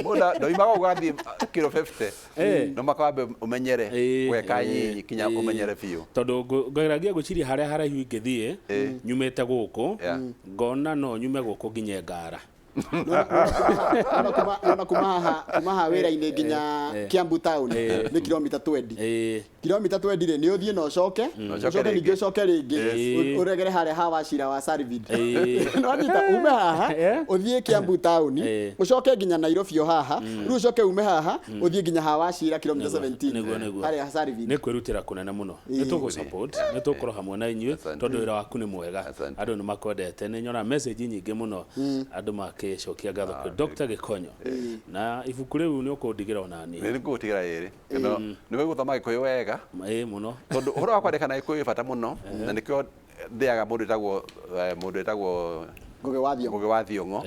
Mũndũ ndoimaga ũgathiĩ kiro 50, no maka wambe ũmenyere gweka nyinyi kinya ũmenyere biũ. Tondũ ngeragia gwĩciria harĩa haraihu ingĩthiĩ nyumĩte gũkũ, ngona no nyume gũkũ nginye Ngara. Nona kuma haha wĩra-inĩ nginya Kiambu town nĩ kilomita 20. Kilomita 20 rĩ, nĩ ũthiĩ na ũcoke, ũcoke ũcoke ningĩ, rĩngĩ. ũcoke rĩngĩ, ũregere harĩa ha Wachira wa Sarvid. Nĩwanyita, ume haha ũthiĩ Kiambu town, ũcoke nginya Nairobi o haha, rĩu ũcoke ume haha ũthiĩ nginya ha Wachira, kilomita 17 Nĩguo. harĩa ha Sarvid. Nĩ kwĩrutĩra kũnene mũno. Nĩ tũgũ support, nĩ tũgũkorwo hamwe na inyuĩ tondũ wĩra waku nĩ mwega. Asante. Andũ nĩ makwendete, nĩ nyona message nyingĩ mũno andũ makĩcokia ngatho kwĩ Dr. Gĩkonyo, na ibuku rĩu nĩ ũkũndigĩra onani. Nĩ ngũgũtigĩra ĩrĩ nĩ gũthoma Gĩkũyũ wega. Ĩĩ, mũno. Tondũ ũhoro wa kwandĩka na Gĩkũyũ wĩ bata mũno, na nĩkĩo ndĩaga mũndũ wĩtagwo Ngũgĩ wa Thiong'o. Ngũgĩ wa Thiong'o,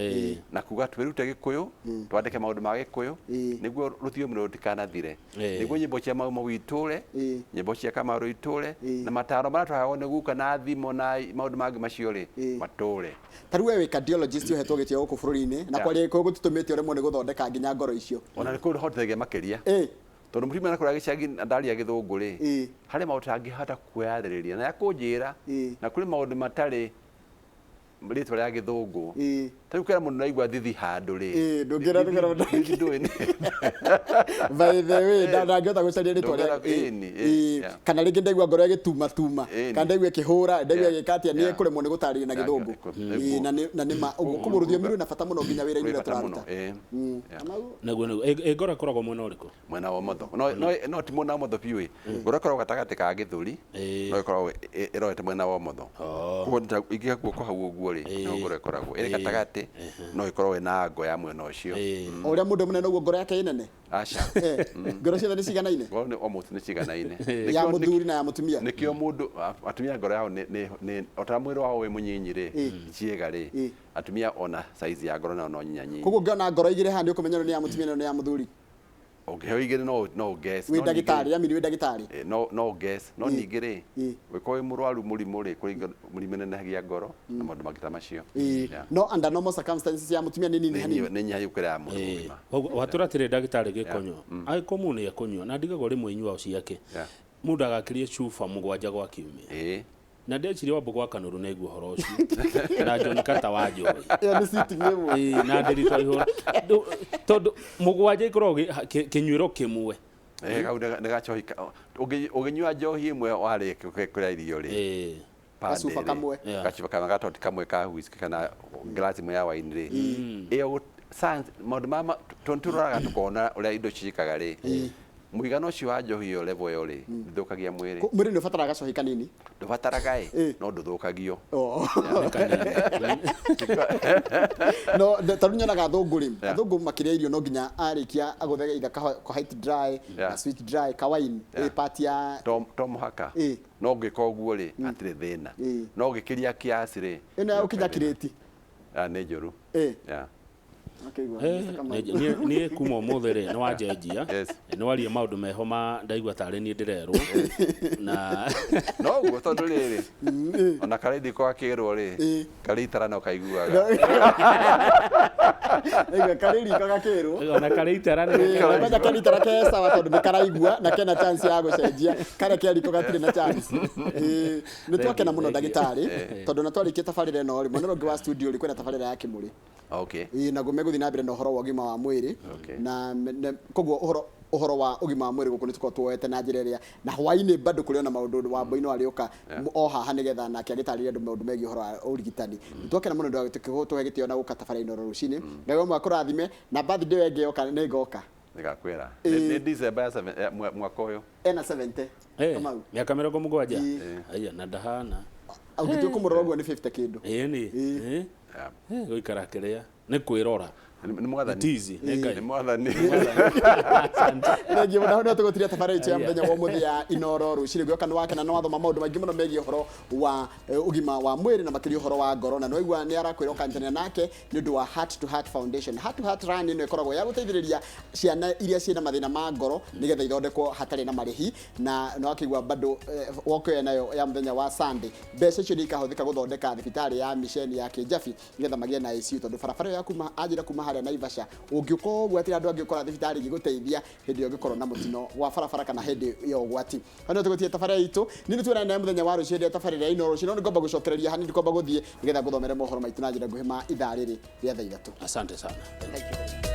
na kuga twĩrute Gĩkũyũ, twandĩke maũndũ ma Gĩkũyũ nĩguo rũthiomi rũrũ rũtikanathire, nĩguo nyĩmbo cia Mau Mau itũre, nyĩmbo cia Kamaru itũre, na mataro marĩa tũheagwo nĩ guka na thimo na maũndũ mangĩ macio rĩ, matũre. Ta rĩu we wĩ cardiologist ũhetwo gĩtĩo gũkũ bũrũri-inĩ, na kwaria Gĩkũyũ gũtitũmĩte ũremwo nĩ gũthondeka nginya ngoro icio? Ona nĩ kũhotithagia makĩria, tondũ mũtumia na kũrĩa gĩcagi na ndaria Gĩthũngũ rĩ, harĩ maũndũ tangĩhota kwĩyarĩrĩria na yakũnjĩra, na kũrĩ maũndũ matarĩ rĩtwa rĩa Gĩthũngũ. Ta rĩu kwĩra mũndũ naigua thithi handũ rĩ, Ndũngĩra thithi ndũĩ By the way, ndangĩhota gũcaria rĩtwa rĩa Ĩni, Kana rĩngĩ ndaigua ngoro ĩgĩtuma tuma, kana ndaigua ĩkĩhũra, ndaigua ĩgĩka atĩa, nĩ ekũremwo nĩ gũtarĩria na Gĩthũngũ. Na nĩ ma ũguo, koguo rũthiomi rwĩna bata mũno nginya wĩra-inĩ Rwĩ ũrĩa bata mũno, tũraruta. Kamau? Naguo nĩguo. Ĩ ngoro ĩkoragwo mwena ũrĩkũ? Mwena wa ũmotho, no ti mwena wa ũmotho biũ ĩ, ngoro ĩkoragwo gatagatĩ ka gĩthũri, no ĩkoragwo ĩrorete mwena wa ũmotho. Koguo ingĩka guoko hau ũguo rĩ, no ngoro ĩkoragwo ĩrĩ gatagatĩ, no ĩkorwo ĩna ngo ya mwena ũcio. O ũrĩa mũndũ mũnene ũguo ngoro yake ĩnene? Aca. Ngoro ciothe nĩ ciganaine? Ngoro nĩ almost nĩ ciganaine. Ya mũthuri na ya mũtumia? Nĩkĩo mũndũ atumia ngoro yao nĩ o ta mwĩrĩ wao wĩ mũnyinyi rĩ, ciĩga rĩ, atumia ona size ya ngoro nayo no nyinyanyinyi. Koguo ngĩona ngoro igĩrĩ haha nĩ ũkũmenya ĩno nĩ ya mũtumia, ĩno nĩ ya mũthuri? Ũngĩheo igĩrĩ no guess. Wĩ No ningĩ- ndagĩtarĩ amini, wĩ ndagĩtarĩ. No guess, no ningĩ rĩ, ũngĩkorwo wĩ mũrwaru mũrimũ rĩ, kũrĩ mũrimũ ĩnenehagia ngoro na maũndũ mangĩ ta macio. No under normal circumstances ya mũtumia nĩ nini hanini? Nĩ nyihagia gũkĩra ya mũndũ mũgima. Watũra atĩrĩ, ndagĩtarĩ Gĩkonyo, angĩkorwo mũndũ nĩ ekũnyua na ndigagwo rĩmwe inyuao ciake, mũndũ agakĩrie cuba 7 gwa kiumia, na ndeciria wambo gwa Kanũrũ nĩaigua ũhoro ũcio na John Kata wa Njohi. Ĩyo nĩ sitting ĩmwe. Ĩĩ, na Ndĩritũ Aihũra. Tondũ 7 ikoragwo kĩnyuĩro kĩmwe. Kau nĩ gacohi ũngĩnyua njohi ĩmwe warĩkia kũrĩa irio rĩ, per Gacuba day rĩ, kamwe. Gacuba kamwe, gatoti kamwe ka whisky kana glass ĩmwe ya wine rĩ, ĩyo science maũndũ ma tondũ tũroraga tũkona ũrĩa indo ciĩkaga rĩ, mũigana ũcio wa njohi ĩyo, level ĩyo rĩ, ndĩthũkagia mwĩrĩ. Mwĩrĩ nĩ ũbataraga gacohi kanini? Ndũbataraga ĩ, no ndũthũkagio. Oh. No tarĩu nyonaga athũngũ rĩ, athũngũ makĩrĩa irio no nginya arĩkia agũthe either ka white dry na sweet dry ka wine, ĩ part ya To mũhaka. No ũngĩka ũguo rĩ, hatirĩ thĩna. No ũngĩkĩria kiasi rĩ, Ĩno ya gũkinya kirĩti? Ah, nĩ njũru. Akĩigua, Mr. Kamau. Niĩ kuma ũmũthĩ rĩ, nĩ wanjenjia. Nĩ waria maũndũ meho ma ndaigua tarĩ niĩ ndĩrerwo na No ũguo, tondũ rĩrĩ, ona karĩthi ko gakĩrwo rĩ, karĩ itara no kaiguaga. Ndaigua karĩ riko gakĩrwo. Ona karĩ itara nĩ Kwanja karĩ itara ke sawa tondũ nĩ karaigua na kena chance ya gũcenjia, karĩa ke riko gatirĩ na chance. Nĩ twakena mũno, ndagĩtarĩ, tondũ na twarĩkia tabarĩra ĩno rĩ, mwena ũrĩa ũngĩ wa studio rĩ, kwĩna tabarĩra ya Kĩmũrĩ. Ĩĩ, naguo megũthiĩ na mbere na ũhoro wa ũgima wa mwĩrĩ. Na koguo ũhoro wa ũgima wa mwĩrĩ gũkũ nĩ tũkoragwo tuoete na njĩra ĩrĩa, na hwaĩ-inĩ bado kũrĩ ona maũndũ wa Mboino arĩũka o haha nĩgetha nake agĩtarĩria andũ maũndũ megiĩ ũhoro wa ũrigitani. Nĩ twakena mũno nĩ tũhe gĩtĩo na gũka tabarĩra ĩno rũcinĩ. Ngai wa mwaka kũrathime, na birthday ĩyo ĩngĩ yoka nĩ ngoka. Nĩgakwĩra. Nĩ December ya mwaka ũyũ. Ena 70. Kamau. Mĩaka 70. Aya na ndahana. Ũngĩtua kũmũrora ũguo nĩ 50 kĩndũ. Ĩĩ nĩ. Gũikara kĩrĩa nĩ kwĩrora. Nĩ mwathani. Tizi nĩ Ngai. Nĩ mwathani. Thengiũ mũno hau nĩho tũgũtiria tabarĩra itũ ya mũthenya wa ũmũthĩ ya Inoro rũcinĩ. Ngwĩhoka nĩ wakena na wathoma maũndũ maingĩ mũno megiĩ ũhoro wa ũgima wa mwĩrĩ na makĩria ũhoro wa ngoro, na nĩwaigua nĩ arakwĩra ũkanyitanĩra nake nĩ ũndũ wa Heart to Heart Foundation. Heart to Heart Run ĩno ĩkoragwo ya gũteithĩrĩria ciana iria ciĩna mathĩna ma ngoro nĩgetha ithondekwo hatarĩ na marĩhi, na nĩ wakĩigua bado walk ĩyo nayo ya mũthenya wa Sunday, mbeca icio nĩ ikahũthĩka gũthondeka thibitarĩ ya misheni ya Kĩnjabi nĩgetha magĩe na ICU, tondũ barabara ĩyo ya kuma anjĩra kuma harĩa Naivasha ũngĩũka ũguo atĩ andũ angĩ ũkora thibitarĩ ĩngĩgũteithia hĩndĩ ĩyo ũngĩkorwo na mũtino wa barabara kana hĩndĩ ya ũgwati. Hau nĩho tũgũtiga tabarĩra itũ. Niĩ nĩ tuonane nawe mũthenya wa rũciũ hĩndĩ ya tabarĩra ya Inoro rũciũ, no nĩ ngwamba gũcokereria hanini, ngwamba gũthiĩ nĩgetha ngũthomere mohoro maitũ na njĩra nguhĩ ma ithaa rĩrĩ rĩa thaa 3. Asante sana. Thank you.